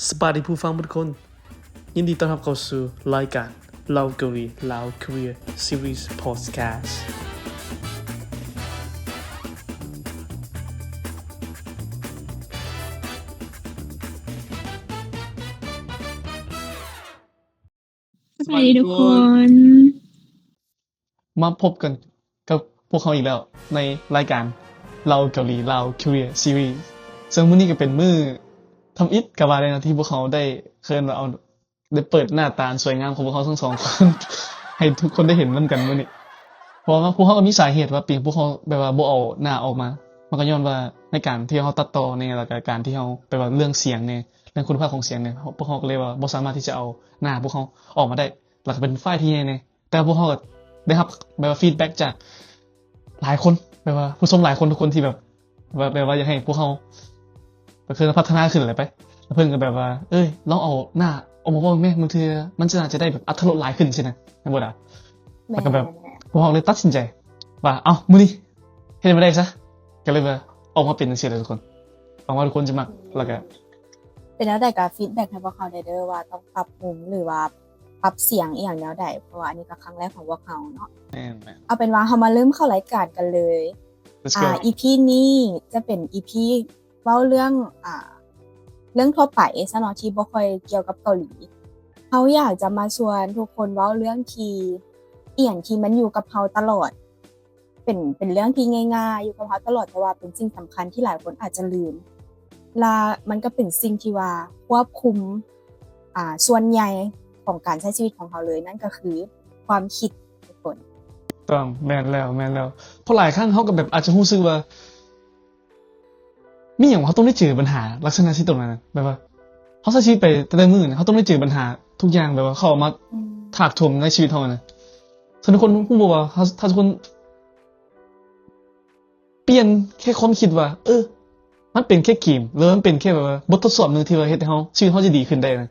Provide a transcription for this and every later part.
ສະບາຍດີຜູ້ຟັງທຸກຄົນ, ຍິນດີຕ້ອນຮັບເຂົ້າສູ່ລາຍການເລົ່າເກົາຫຼີ Lao Korea Series Podcast. ສະບາຍດີທຸກຄົນ ມາພົບກັນກັບພວກເຮົາອີກແລ້ວ ໃນລາຍການເລົ່າເກົາຫຼີ Lao Korea Series. ເຊິ່ງມື້ນີ້ກໍເປັນມື້ທຳອິດກໍວ່າໄດ້ເນາະ ທີ່ພວກເຮົາໄດ້ ເອີ້ນວ່າເອົາ ໄດ້ເປີດໜ້າຕາອັນສວຍງາມຂອງພວກເຮົາທັງສອງຄົນ ໃຫ້ທຸກຄົນໄດ້ເຫັນນຳກັນມື້ນີ້. ເພາະວ່າພວກເຮົາກໍມີສາເຫດວ່າເປັນຫຍັງພວກເຮົາແບບວ່າບໍ່ເອົາໜ້າອອກມາ ມັນກໍຍ້ອນວ່າໃນການທີ່ເຮົາຕັດຕໍ່ແດ່ ແລ້ວກໍການທີ່ເຮົາແບບວ່າເລື່ອງສຽງແດ່ ເລື່ອງຄຸນນະພາບຂອງສຽງແດ່ ພວກເຮົາກໍເລີຍວ່າບໍ່ສາມາດທີ່ຈະເອົາໜ້າພວກເຮົາອອກມາໄດ້ ແລ້ວກໍເປັນໄຟລ໌ທີ່ໃຫຍ່ແດ່. ແຕ່ພວກເຮົາກໍໄດ້ຮັບແບບວ່າ feedback ຈາກຫຼາຍຄົນ ແບບວ່າຜູ້ຊົມຫຼາຍຄົນ ທຸກຄົນທີ່ແບບ ແບບ ແບບວ່າຢາກໃຫ້ພວກເຮົາ ກໍຄືພັດທະນາຂຶ້ນແຫຼະໄປ ແລ້ວເພິ່ນກໍແບບວ່າ ເອີຍ ລອງເອົາໜ້າອອກມາເວົ້າແມ່ ບາງເທື່ອມັນຈະ ໜ້າຈະໄດ້ແບບອັດຖະລົດຫຼາຍຂຶ້ນຊີ້ນະ ແມ່ນບໍ່ດາ? ແມ່ນ ແລ້ວກໍແບບ ແມ່ນ ແມ່ນ ພວກເຮົາເລີຍຕັດສິນໃຈວ່າ ເອົ້າ ມື້ນີ້ເຮັດໃຫ້ມັນໄດ້ຊະ ກໍເລີຍວ່າອອກມາເປັນຈັ່ງຊີ້ແຫຼະທຸກຄົນ ຫວັງວ່າທຸກຄົນຈະມັກ ແລ້ວກໍ ເປັນແນວໃດກໍ feedback ໃຫ້ພວກເຮົາແດ່ເດີ ວ່າຕ້ອງປັບປຸງ ຫຼືວ່າປັບສຽງອີ່ຫຍັງແນວໃດ ເພາະວ່າອັນນີ້ກໍຄັ້ງແລກຂອງພວກເຮົາເນາະ. ແມ່ນໆ ເອົາເປັນວ່າເຮົາມາເລີ່ມເຂົ້າລາຍການກັນເລີຍ. Let's go. ອ່າ ອີພີນີ້ຈະເປັນອີພີເວົ້າເລື່ອງ ອ່າ ເລື່ອງທົ່ວໄປຊະເນາະ ທີ່ບໍ່ຄ່ອຍກ່ຽວກັບເກົາຫຼີ. ເຮົາຢາກຈະມາຊວນທຸກຄົນເວົ້າເລື່ອງທີ່ ອີ່ຫຍັງທີ່ມັນຢູ່ກັບເຮົາຕະຫຼອດ ເປັນ ເປັນເລື່ອງທີ່ງ່າຍໆ ຢູ່ກັບເຮົາຕະຫຼອດ ແຕ່ວ່າເປັນສິ່ງສຳຄັນທີ່ຫຼາຍຄົນອາດຈະລືມ ແລະ ມັນກໍເປັນສິ່ງທີ່ວ່າຄວບຄຸມ ອ່າ ສ່ວນໃຫຍ່ຂອງການໃຊ້ຊີວິດຂອງເຮົາເລີຍ ນັ້ນກໍຄືຄວາມຄິດ ທຸກຄົນ. ຕ້ອງ ແມ່ນແລ້ວ ແມ່ນແລ້ວ ເພາະຫຼາຍຄັ້ງເຮົາກໍແບບອາດຈະຮູ້ສຶກວ່າ ມີຫຍັງເຮົາຕ້ອງໄດ້ເຈີບັນຫາລັກສະນະທີ່ຕົວນັ້ນນະ ແບບວ່າເຮົາໃຊ້ຊີວິດໄປແຕ່ລະມື້ນະ ເຮົາຕ້ອງໄດ້ເຈີບັນຫາທຸກຢ່າງ ແບບວ່າເຂົ້າມາ ອືມ ຖາກຖົມໃນຊີວິດເຮົານະ. ເຊິ່ງທຸກຄົນຮູ້ບໍ່ວ່າ ຖ້າ ຖ້າທຸກຄົນປ່ຽນແຄ່ຄວາມຄິດວ່າ ເອີ ມັນເປັນແຄ່ເກມ ຫຼືມັນເປັນແຄ່ແບບວ່າບົດທົດສອບໜຶ່ງທີ່ວ່າເຮັດໃຫ້ເຮົາ ຊີວິດເຮົາຈະດີຂຶ້ນໄດ້ນະ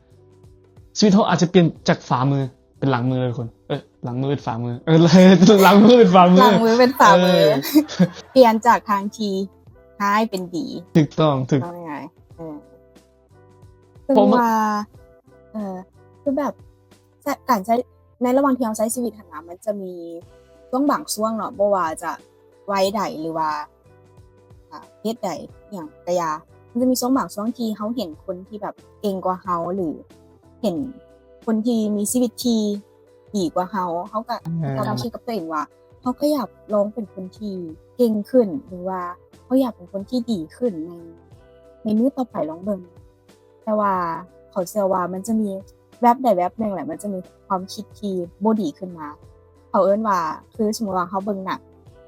ຊີວິດເຮົາອາດຈະປ່ຽນຈາກຂວາມື ເປັນຫຼັງມືເລີຍທຸກຄົນ. ເອີ ຫຼັງມືເປັນຂວາມື ເອີ ຫຼັງມືເປັນຂວາມື ຫຼັງມືເປັນຂວາມື ເອີ ປ່ຽນຈາກທາງທີ່ຮ້າຍເປັນດີ. ຖືກຕ້ອງ ຖືກ ເອົາງ່າຍໆ ເອີ ເຊິ່ງວ່າ ເອີ ຄືແບບ ການໃຊ້ ໃນລະຫວ່າງທີ່ເຮົາໃຊ້ຊີວິດຫັ້ນນະ ມັນຈະມີຊ່ວງບາງຊ່ວງເນາະ ບໍ່ວ່າຈະໄວໃດ ຫຼືວ່າ ອ່າ ເພດໃດ ອີ່ຫຍັງກະຢ່າ ມັນຈະມີຊ່ວງບາງຊ່ວງທີ່ເຮົາເຫັນຄົນທີ່ແບບເກັ່ງກວ່າເຮົາ ຫຼືເຫັນຄົນທີ່ມີຊີວິດທີ່ດີກວ່າເຮົາ ເຮົາກໍ ແມ່ນ ຕັ້ງຄວາມຄິດກັບຕົວເອງວ່າ ເຮົາກໍຢາກລອງເປັນຄົນທີ່ເກັ່ງຂຶ້ນ ຫຼືວ່າເຮົາຢາກເປັນຄົນທີ່ດີຂຶ້ນໃນ ໃນມື້ຕໍ່ໄປ ລອງເບິ່ງ. ແຕ່ວ່າເຂົາເຊື່ອວ່າມັນຈະມີແວັບໃດແວັບໜຶ່ງແຫຼະ ມັນຈະມີຄວາມຄິດທີ່ບໍ່ດີຂຶ້ນມາ. ເຂົາເອີ້ນວ່າ ຄືສົມມຸດວ່າເຮົາເບິ່ງໜັງ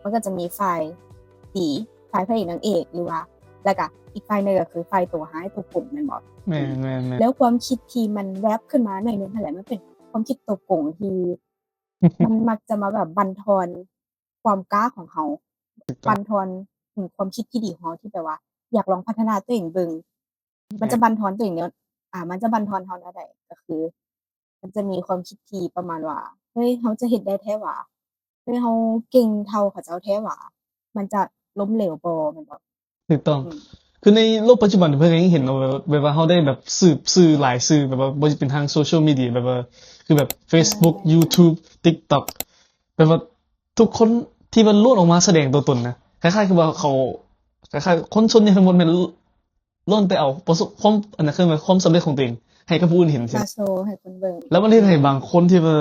ມັນກໍຈະມີຝ່າຍດີ ຝ່າຍພະເອກນາງເອກ ຫຼືວ່າ ແລ້ວກະອີກຝ່າຍໜຶ່ງກໍຄືຝ່າຍຕົວຮ້າຍຕົວໂກງແມ່ນບໍ່? ແມ່ນໆໆ ແລ້ວຄວາມຄິດທີ່ມັນແວັບຂຶ້ນມາໜ້ອຍໜຶ່ງຫັ້ນແຫຼະ ມັນເປັນຄວາມຄິດຕົວໂກງທີ່ ມັນມັກຈະມາແບບບັ່ນທອນຄວາມກ້າຂອງເຮົາ ບັ່ນທອນ ອືມ ຄວາມຄິດທີ່ດີຂອງເຮົາ ທີ່ແບບວ່າຢາກລອງພັດທະນາຕົວເອງເບິ່ງ. ມັນຈະບັ່ນທອນຕົວເອງແນວ ອ່າ ມັນຈະບັ່ນທອນເຮົາແນວໃດ? ກໍຄືມັນຈະມີຄວາມຄິດທີ່ປະມານວ່າ ເຮີ້ຍ ເຮົາຈະເຮັດໄດ້ແທ້ຫວາ? ເຮີ້ຍ ເຮົາເກັ່ງເທົ່າເຂົາເຈົ້າແທ້ຫວາ? ມັນຈະລົ້ມເຫຼວບໍ່ ແມ່ນບໍ່? ຖືກຕ້ອງ ອືມ ຄືໃນໂລກປັດຈຸບັນເພິ່ນກໍຍັງເຫັນເນາະ ແບບ ແບບວ່າເຮົາໄດ້ແບບສືບສື່ຫຼາຍສື່ ແບບວ່າບໍ່ວ່າຈະເປັນທາງໂຊຊຽວມີເດຍ ແບບວ່າ ຄືແບບ Facebook YouTube TikTok ແບບວ່າທຸກຄົນທີ່ວ່າລ້ວນອອກມາສະແດງຕົວຕົນນະ ຄ້າຍໆຄືວ່າເຂົາ ຄ້າຍໆຄົນສ່ວນໃຫຍ່ທັງໝົດແມ່ນ ລ້ວນແຕ່ເອົາປະສົບຄວາມ ອັນນັ້ນຄືຄວາມສຳເລັດຂອງຕົວເອງໃຫ້ກັບຜູ້ອື່ນເຫັນຊີ້ ມາໂຊໃຫ້ຄົນເບິ່ງ ແລ້ວມັນເຮັດໃຫ້ບາງຄົນທີ່ວ່າ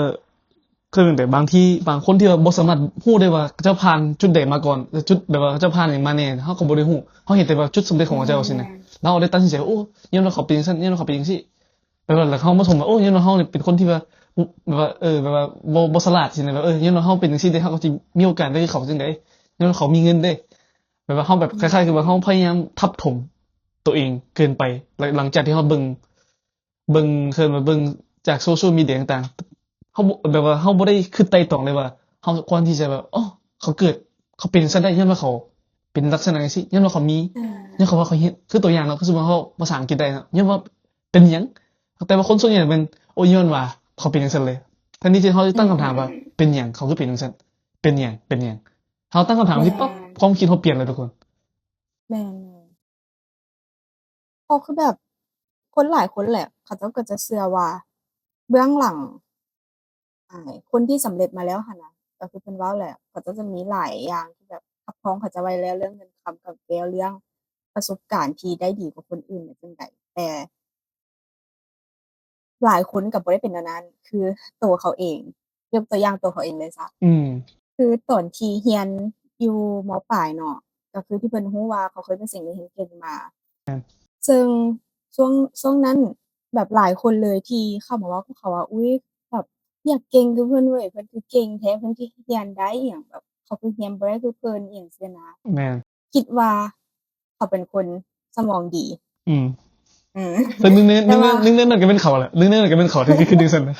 ຄືແບບບາງທີ ບາງຄົນທີ່ວ່າບໍ່ສາມາດຮູ້ໄດ້ວ່າເຂົາເຈົ້າຜ່ານຈຸດໃດມາກ່ອນ ແລະ ຈຸດ ແບບວ່າເຂົາເຈົ້າຜ່ານຫຍັງມາແດ່ ເຮົາກໍບໍ່ໄດ້ຮູ້ ເຮົາເຫັນແຕ່ວ່າຈຸດສຳເລັດຂອງເຂົາເຈົ້າຊີ້ນະ ແລ້ວເຮົາໄດ້ຕັດສິນໃຈ ໂອ້ ຍ້ອນວ່າເຂົາເປັນຈັ່ງຊັ້ນ ຍ້ອນວ່າເຂົາເປັນຈັ່ງຊີ້ ແບບວ່າ ແລ້ວເຮົາມາຊົມວ່າ ໂອ້ ຍ້ອນວ່າເຮົານີ້ເປັນຄົນທີ່ວ່າ ແບບວ່າ ເອີ ແບບວ່າບໍ່ ບໍ່ສະຫຼາດຊີ້ນະ ແບບ ເອີ ຍ້ອນວ່າເຮົາເປັນຈັ່ງຊີ້ເດ້ ເຮົາກໍຊິມີໂອກາດໄດ້ຄືເຂົາຈັ່ງໃດ ຍ້ອນວ່າເຂົາມີເງິນເດ້ ແບບວ່າເຮົາແບບ ອືມ ຄ້າຍໆຄືວ່າເຮົາພະຍາຍາມທັບຖົມຕົວເອງເກີນໄປ ແລະ ຫຼັງຈາກທີ່ເຮົາເບິ່ງ ເບິ່ງ ເອີ້ນວ່າເບິ່ງຈາກໂຊຊຽວມີເດຍຕ່າງໆ ເຮົາບໍ່ ແບບວ່າເຮົາບໍ່ໄດ້ຄິດໄຕ່ຕອງເລີຍວ່າ ເຮົາຄວນທີ່ຈະແບບ ໂອ້ ເຂົາເກີດ ເຂົາເປັນຈັ່ງຊັ້ນໄດ້ ຍ້ອນວ່າເຂົາເປັນລັກສະນະຈັ່ງຊີ້ ຍ້ອນວ່າເຂົາມີ ອືມ ຍ້ອນເຂົາວ່າເຂົາເຮັດ ຄືຕົວຢ່າງເນາະ ຄືສົມມຸດເຮົາພາສາອັງກິດໄດ້ເນາະ ຍ້ອນວ່າເປັນຫຍັງ ແຕ່ວ່າຄົນສ່ວນໃຫຍ່ແມ່ນ ໂອ້ ຍ້ອນວ່າເຂົາເປັນຈັ່ງຊັ້ນເລີຍ ແທນທີ່ເຮົາຈະຕັ້ງຄຳຖາມວ່າ ອືມ ເປັນຫຍັງເຂົາຄືເປັນຈັ່ງຊັ້ນ ເປັນຫຍັງ ເປັນຫຍັງ ເຮົາຕັ້ງຄຳຖາມທີ່ປັບ ແມ່ນ ຄວາມຄິດເຮົາປ່ຽນເລີຍທຸກຄົນ ແມ່ນ ເພາະຄືແບບ ຄົນຫຼາຍຄົນແຫຼະ ເຂົາເຈົ້າກໍຈະເຊື່ອວ່າເບື້ອງຫຼັງ ອ່າ ຄົນທີ່ສຳເລັດມາແລ້ວຫັ້ນນະ ກໍຄືເພິ່ນເວົ້າແຫຼະ ເຂົາເຈົ້າຈະມີຫຼາຍຢ່າງທີ່ແບບຮັບຮອງເຂົາເຈົ້າໄວ້ແລ້ວ ເລື່ອງເງິນຄຳກໍແລ້ວ ເລື່ອງປະສົບການທີ່ໄດ້ດີກວ່າຄົນອື່ນແມ່ນຈັ່ງໃດ ແຕ່ຫຼາຍຄົນກໍບໍ່ໄດ້ເປັນແນວນັ້ນ ຄືໂຕເຂົາເອງ ຍົກຕົວຢ່າງໂຕເຂົາເອງເລີຍຊະ ອືມ ຄືຕອນທີ່ຮຽນຢູ່ ມ.ປາຍເນາະ ກໍຄືທີ່ເພິ່ນຮູ້ວ່າເຂົາເຄີຍເປັນເສັງນັກຮຽນເກັ່ງມາ ແມ່ນ ເຊິ່ງຊ່ວງ ຊ່ວງນັ້ນແບບຫຼາຍຄົນເລີຍທີ່ເຂົ້າມາເວົ້າກັບເຂົາວ່າ ອຸ້ຍ ແບບຢາກເກັ່ງຄືເພິ່ນເວີ້ຍ ເພິ່ນຄືເກັ່ງແທ້ ເພິ່ນຄືຮຽນໄດ້ອີ່ຫຍັງ ແບບເຂົາຄືຮຽນບໍ່ໄດ້ຄືເພິ່ນ ອີ່ຫຍັງຊີ້ນະ ແມ່ນ ຄິດວ່າເຂົາເປັນຄົນສະໝອງດີ ອືມ ອືມ ເຊິ່ງໜຶ່ງໃນ ໜຶ່ງໃນນັ້ນກໍແມ່ນເຂົາແຫຼະ ໜຶ່ງໃນນັ້ນກໍແມ່ນເຂົາທີ່ຄິດຈັ່ງຊັ້ນ ແມ່ນ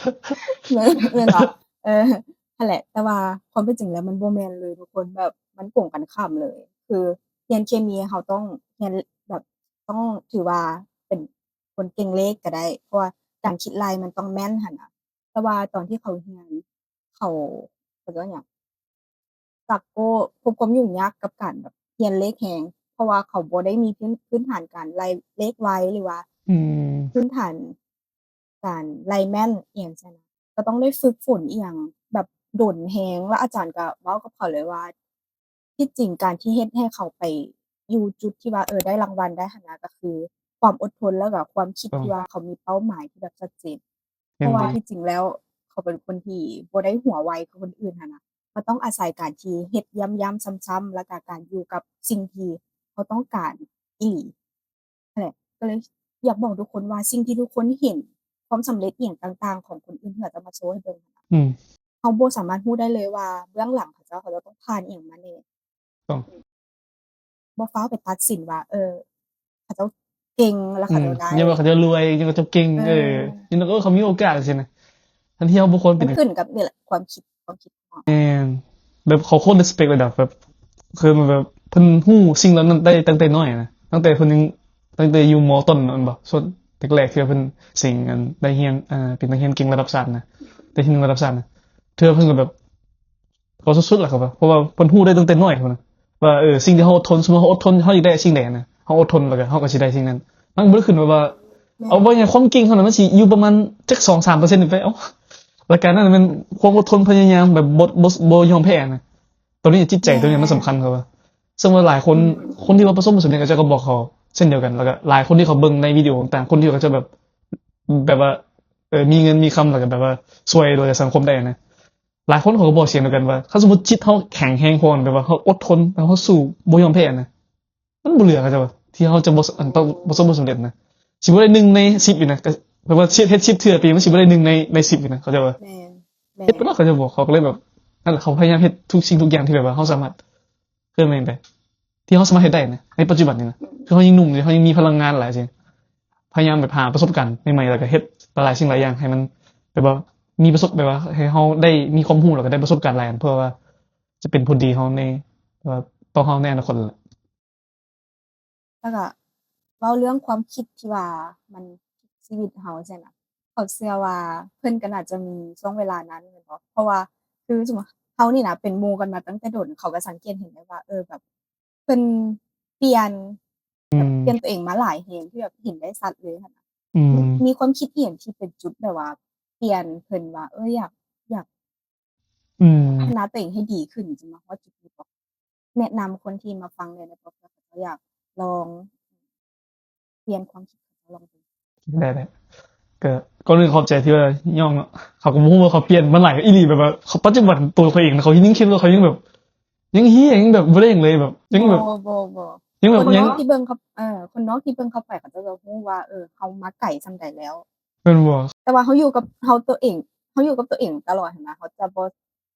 ແມ່ນບໍ່ ເອີ ຫັ້ນແຫຼະ ແຕ່ວ່າຄວາມເປັນຈິງແລ້ວມັນບໍ່ແມ່ນເລີຍທຸກຄົນ ແບບມັນກົງກັນຂ້າມເລີຍ ຄືຮຽນເຄມີເຮົາຕ້ອງຮຽນແບບ ຕ້ອງຖືວ່າເປັນຄົນເກັ່ງເລກກໍໄດ້ ເພາະວ່າການຄິດໄລ່ມັນຕ້ອງແມ່ນຫັ້ນນະ ແຕ່ວ່າຕອນທີ່ເຂົາຮຽນ ເຂົາ ເຂົາເອີ້ນຫຍັງ ຈັກໂກ້ ພົບຄວາມຫຍຸ້ງຍາກກັບການແບບຮຽນເລກແຮງ ເພາະວ່າເຂົາບໍ່ໄດ້ມີພື້ນ ພື້ນຖານການໄລ່ເລກໄວ ຫຼືວ່າ ອືມ ພື້ນຖານການໄລ່ແມ່ນອີ່ຫຍັງຊີ້ນະ ກໍຕ້ອງໄດ້ຝຶກຝົນອີ່ຫຍັງແບບດົນແຮງ ແລ້ວອາຈານກໍເວົ້າກັບເຂົາເລີຍວ່າ ທີ່ຈິງການທີ່ເຮັດໃຫ້ເຂົາໄປຢູ່ຈຸດທີ່ວ່າ ເອີ ໄດ້ລາງວັນໄດ້ຫັ້ນນະ ກໍຄືຄວາມອົດທົນ ແລ້ວກໍຄວາມຄິດທີ່ວ່າເຂົາມີເປົ້າໝາຍທີ່ແບບຊັດເຈນ ເພາະວ່າທີ່ຈິງແລ້ວເຂົາເປັນຄົນທີ່ບໍ່ໄດ້ຫົວໄວຄືຄົນອື່ນຫັ້ນນະ ມັນຕ້ອງອາໄສການທີ່ເຮັດຢ້ຳໆຊ້ຳໆ ແລ້ວກໍການຢູ່ກັບສິ່ງທີ່ເຮົາຕ້ອງການອີ່ຫຼີ ນັ້ນແຫຼະ ກໍເລີຍຢາກບອກທຸກຄົນວ່າ ສິ່ງທີ່ທຸກຄົນເຫັນ ຄວາມສຳເລັດອີ່ຫຍັງຕ່າງໆຂອງຄົນອື່ນທີ່ເຂົາຈະມາໂຊໃຫ້ເບິ່ງຫັ້ນນະ ອືມ ເຮົາບໍ່ສາມາດຮູ້ໄດ້ເລີຍວ່າເບື້ອງຫຼັງເຂົາເຈົ້າ ເຂົາເຈົ້າຕ້ອງຜ່ານອີ່ຫຍັງມາແດ່ ຕ້ອງ ບໍ່ຟ້າວໄປຕັດສິນວ່າ ເອີ ເຂົາເຈົ້າເກັ່ງ ແລ້ວເຂົາເຈົ້າໄດ້ ອືມ ຍ້ອນວ່າເຂົາເຈົ້າລວຍ ຍ້ອນເຂົາເຈົ້າເກັ່ງ ເອີ ເອີ ຍ້ອນວ່າ ເອີ ເຂົາມີໂອກາດຊີ້ນະ ທັງທີ່ເຮົາບໍ່ຄວນເປັນ ມັນຂຶ້ນກັບນີ້ແຫຼະ ຄວາມຄິດ ຄວາມຄິດ ແມ່ນ ແບບເຂົາໂຄດ respect ລະດັບແບບ ຄືແບບເພິ່ນຮູ້ສິ່ງເຫຼົ່ານັ້ນໄດ້ຕັ້ງແຕ່ນ້ອຍນະ ຕັ້ງແຕ່ເພິ່ນຍັງ ຕັ້ງແຕ່ຢູ່ ມ.ຕົ້ນ ແມ່ນບໍ່ ຊ່ວງແລກໆທີ່ວ່າເພິ່ນເສັງ ອັນ ໄດ້ຮຽນ ເປັນນັກຮຽນເກັ່ງລະດັບຊາດນະ ໄດ້ທີໜຶ່ງລະດັບຊາດນະ ຖືວ່າເພິ່ນກໍແບບ ກໍສຸດໆແຫຼະ ເພາະວ່າເພິ່ນຮູ້ໄດ້ຕັ້ງແຕ່ນ້ອຍພຸ້ນນະ ວ່າ ເອີ ສິ່ງທີ່ເຮົາອົດທົນ ສົມມຸດເຮົາອົດທົນ ເຮົາຢາກໄດ້ສິ່ງໃດນະ ເຮົາອົດທົນ ແລ້ວກໍເຮົາກໍຊິໄດ້ສິ່ງນັ້ນ ມັນບໍ່ໄດ້ຂຶ້ນກັບວ່າ ແມ່ນ ເອົາວ່າຫຍັງ ຄວາມເກັ່ງເຮົານະ ມັນຊິຢູ່ປະມານຈັກສອງສາມເປີເຊັນໄປ ເອົ້າ ແລ້ວການນັ້ນແມ່ນຄວາມອົດທົນ ພະຍາຍາມ ແບບບໍ່ ບໍ່ ບໍ່ຍອມແພ້ນະ ໂຕນີ້ຈິດໃຈ ແມ່ນ ໂຕນີ້ມັນສຳຄັນ ເພາະວ່າ ເຊິ່ງວ່າຫຼາຍຄົນ ອືມ ຄົນທີ່ວ່າປະສົບຜົນສຳເລັດ ເຂົາເຈົ້າກໍບອກເຂົາເຊັ່ນດຽວກັນ ແລ້ວກໍຫຼາຍຄົນທີ່ເຂົາເບິ່ງໃນວິດີໂອຕ່າງໆ ຄົນທີ່ເຂົາເຈົ້າແບບ ແບບວ່າ ເອີ ມີເງິນມີຄຳ ແລ້ວກໍແບບວ່າຊ່ວຍເຫຼືອສັງຄົມໄດ້ນະ ຫຼາຍຄົນເຂົາກໍບອກສຽງດຽວກັນວ່າ ຄັນສົມມຸດຈິດເຮົາແຂງແຮງພໍ ແບບວ່າເຮົາອົດທົນ ແລ້ວເຮົາສູ້ ບໍ່ຍອມແພ້ນະ ມັນບໍ່ເຫຼືອ ເຂົາເຈົ້າວ່າ ທີ່ເຮົາຈະບໍ່ ອັນ ປະ ປະສົບຜົນສຳເລັດນະ ຊິບໍ່ໄດ້ໜຶ່ງໃນສິບອີກນະ ກໍແບບວ່າເຮັດ ເຮັດສິບເທື່ອປີ ມັນຊິບໍ່ໄດ້ໜຶ່ງໃນ ໃນສິບອີກນະ ເຂົາເຈົ້າວ່າ ແມ່ນ ແມ່ນ ເຮັດໄປໂລດ ເຂົາເຈົ້າບອກ ເຂົາກໍເລີຍແບບ ນັ້ນແຫຼະ ເຂົາພະຍາຍາມເຮັດທຸກສິ່ງທຸກຢ່າງທີ່ແບບວ່າເຮົາສາມາດ ຄືແມ່ນໃດ ທີ່ເຮົາສາມາດເຮັດໄດ້ນະ ໃນປັດຈຸບັນນີ້ນະ ຄືເຮົາຍັງໜຸ່ມຢູ່ ເຮົາຍັງມີພະລັງງານຫຼາຍຊີ້ ພະຍາຍາມແບບຫາປະສົບການໃໝ່ໆ ແລ້ວກໍເຮັດຫຼາຍໆສິ່ງຫຼາຍຢ່າງໃຫ້ມັນ ແບບວ່າມີປະສົບ ແບບວ່າໃຫ້ເຮົາໄດ້ມີຄວາມຮູ້ ແລ້ວກໍໄດ້ປະສົບການຫຼາຍ ເພື່ອວ່າຈະເປັນຜົນດີເຮົາໃນ ແບບວ່າຕໍ່ເຮົາໃນອະນາຄົດແຫຼະ. ແລ້ວກໍເວົ້າເລື່ອງຄວາມຄິດທີ່ວ່າມັນພລິກຊີວິດເຮົາຊີ້ນະ ເຂົາເຊື່ອວ່າເພິ່ນກໍໜ້າຈະມີຊ່ວງເວລານັ້ນແມ່ນບໍ່? ເພາະວ່າຄືສົມມຸດເຮົານີ້ນະເປັນໝູ່ກັນມາຕັ້ງແຕ່ດົນ ເຂົາກໍສັງເກດເຫັນໄດ້ວ່າ ເອີ ແບບເພິ່ນປ່ຽນ ອືມ ແບບປ່ຽນຕົວເອງມາຫຼາຍແຮງ ທີ່ແບບເຫັນໄດ້ຊັດເລີຍຫັ້ນນະ ອືມ ມີ ມີຄວາມຄິດອີ່ຫຍັງທີ່ເປັນຈຸດແບບວ່າປ່ຽນເພິ່ນວ່າ ເອີ ຢາກ ຢາກ ອືມ ພັດທະນາຕົວເອງໃຫ້ດີຂຶ້ນ ຈົນມາຮອດຈຸດນີ້ບໍ? ແນະນຳຄົນທີ່ມາຟັງແດ່ ເພື່ອເຂົາເຈົ້າຢາກລອງປ່ຽນຄວາມຄິດ ເຂົາເຈົ້າລອງເບິ່ງ. ໄດ້ໆ ກໍ ກ່ອນອື່ນຂອບໃຈທີ່ວ່າຍ້ອງເນາະ ເຂົາກໍບໍ່ຮູ້ວ່າເຂົາປ່ຽນມາຫຼາຍອີ່ຫຼີ ແບບວ່າເຂົາ ປັດຈຸບັນໂຕເຂົາເອງນະ ເຂົາຍັງຄິດວ່າເຂົາຍັງແບບ ຍັງເຮີ້ ຍັງແບບບໍ່ໄດ້ຫຍັງເລີຍ ແບບຍັງແບບ ບໍ່ ບໍ່ ບໍ່ ຍັງແບບ ຄົນນອກທີ່ເບິ່ງເຂົາ ເອີ ຄົນນອກທີ່ເບິ່ງເຂົ້າໄປ ເຂົາເຈົ້າຈະຮູ້ວ່າ ເອີ ເຮົາມາໄກສ່ຳໃດແລ້ວ ແມ່ນບໍ່? ແຕ່ວ່າເຮົາຢູ່ກັບເຮົາຕົວເອງ ເຮົາຢູ່ກັບຕົວເອງຕະຫຼອດຫັ້ນນະ ເຮົາຈະບໍ່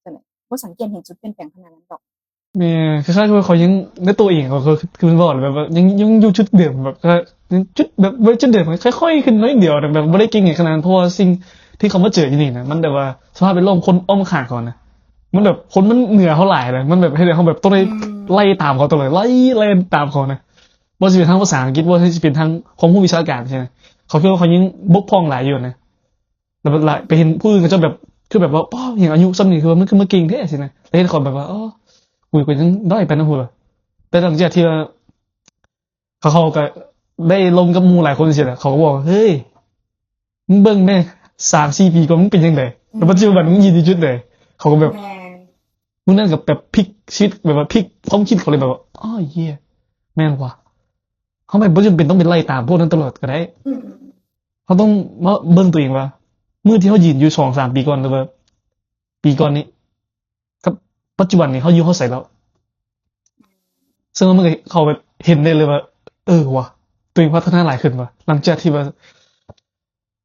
ຈັ່ງໃດ ບໍ່ສັງເກດເຫັນຈຸດປ່ຽນແປງຂະໜາດນັ້ນດອກ. ແມ່ນ ຄ້າຍໆ ຄືວ່າເຂົາຍັງໃນຕົວເອງ ເຂົາ ເຂົາ ຄືເວົ້າແບບວ່າຍັງ ຍັງຢູ່ຈຸດເດີມ ແບບ ຍັງຈຸດແບບ ເອີ ຈຸດເດີມ ຄ່ອຍໆ ຂຶ້ນໜ້ອຍດຽວ ແບບບໍ່ໄດ້ເກັ່ງຫຍັງຂະໜາດນັ້ນ ເພາະວ່າສິ່ງທີ່ເຂົາມາເຈີຢູ່ນີ້ນະ ມັນແບບວ່າສະພາບແວດລ້ອມຄົນອ້ອມຂ້າງເຂົານະ ມັນແບບຄົນມັນເໜືອເຂົາຫຼາຍນະ ມັນແບບເຮັດໃຫ້ເຮົາແບບຕ້ອງໄດ້ ອືມ ໄລ່ຕາມເຂົາຕະຫຼອດ ໄລ່ ໄລ່ຕາມເຂົານະ ບໍ່ວ່າຊິເປັນທາງພາສາອັງກິດ ບໍ່ວ່າຊິເປັນທາງຄວາມຮູ້ວິຊາການຊີ້ນະ ເຂົາຄິດວ່າເຂົາຍັງບົກຜ່ອງຫຼາຍຢູ່ນະ ແລ້ວ ແລ້ວໄປເຫັນຜູ້ອື່ນເຂົາເຈົ້າແບບ ຄືແບບວ່າ ປ້າ ຫຍັງອາຍຸສ່ຳນີ້ ຄືວ່າມັນຄືມາເກັ່ງແທ້ຊີ້ນະ ແລ້ວເຫັນເຂົາແບບວ່າ ອໍ ກູກໍຍັງດ້ອຍປານນັ້ນພຸ້ນ ແຕ່ຫຼັງຈາກທີ່ວ່າ ເຂົາ ເຂົາກໍ ໄດ້ລົມກັບໝູ່ຫຼາຍຄົນຊີ້ນະ ເຂົາກໍບອກວ່າ ເຮີ້ຍ ມຶງເບິ່ງແດ່ ສາມສີ່ປີກ່ອນມຶງເປັນຈັ່ງໃດ ແລ້ວປັດຈຸບັນມຶງຢືນຢູ່ຈຸດໃດ? ເຂົາກໍແບບ ແມ່ນ ມື້ນັ້ນກໍແບບພລິກຊີວິດ ແບບວ່າພລິກຄວາມຄິດເຂົາເລີຍ ແບບວ່າ ອໍ ເຢ້ ແມ່ນວ່າ ເຮົາແບບບໍ່ຈຳເປັນຕ້ອງໄປໄລ່ຕາມພວກນັ້ນຕະຫຼອດກໍໄດ້. ອືມ ເຮົາຕ້ອງມາເບິ່ງຕົວເອງວ່າ ມື້ທີ່ເຮົາຢືນຢູ່ສອງສາມປີກ່ອນ ຫຼືວ່າປີກ່ອນນີ້ ກັບປັດຈຸບັນນີ້ ເຮົາຢູ່ຮອດໃສແລ້ວ? ເຊິ່ງວ່າມັນກໍ ເຂົາແບບເຫັນໄດ້ເລີຍວ່າ ເອີ ວ່າ ຕົວເອງພັດທະນາຫຼາຍຂຶ້ນວ່າ ຫຼັງຈາກທີ່ວ່າ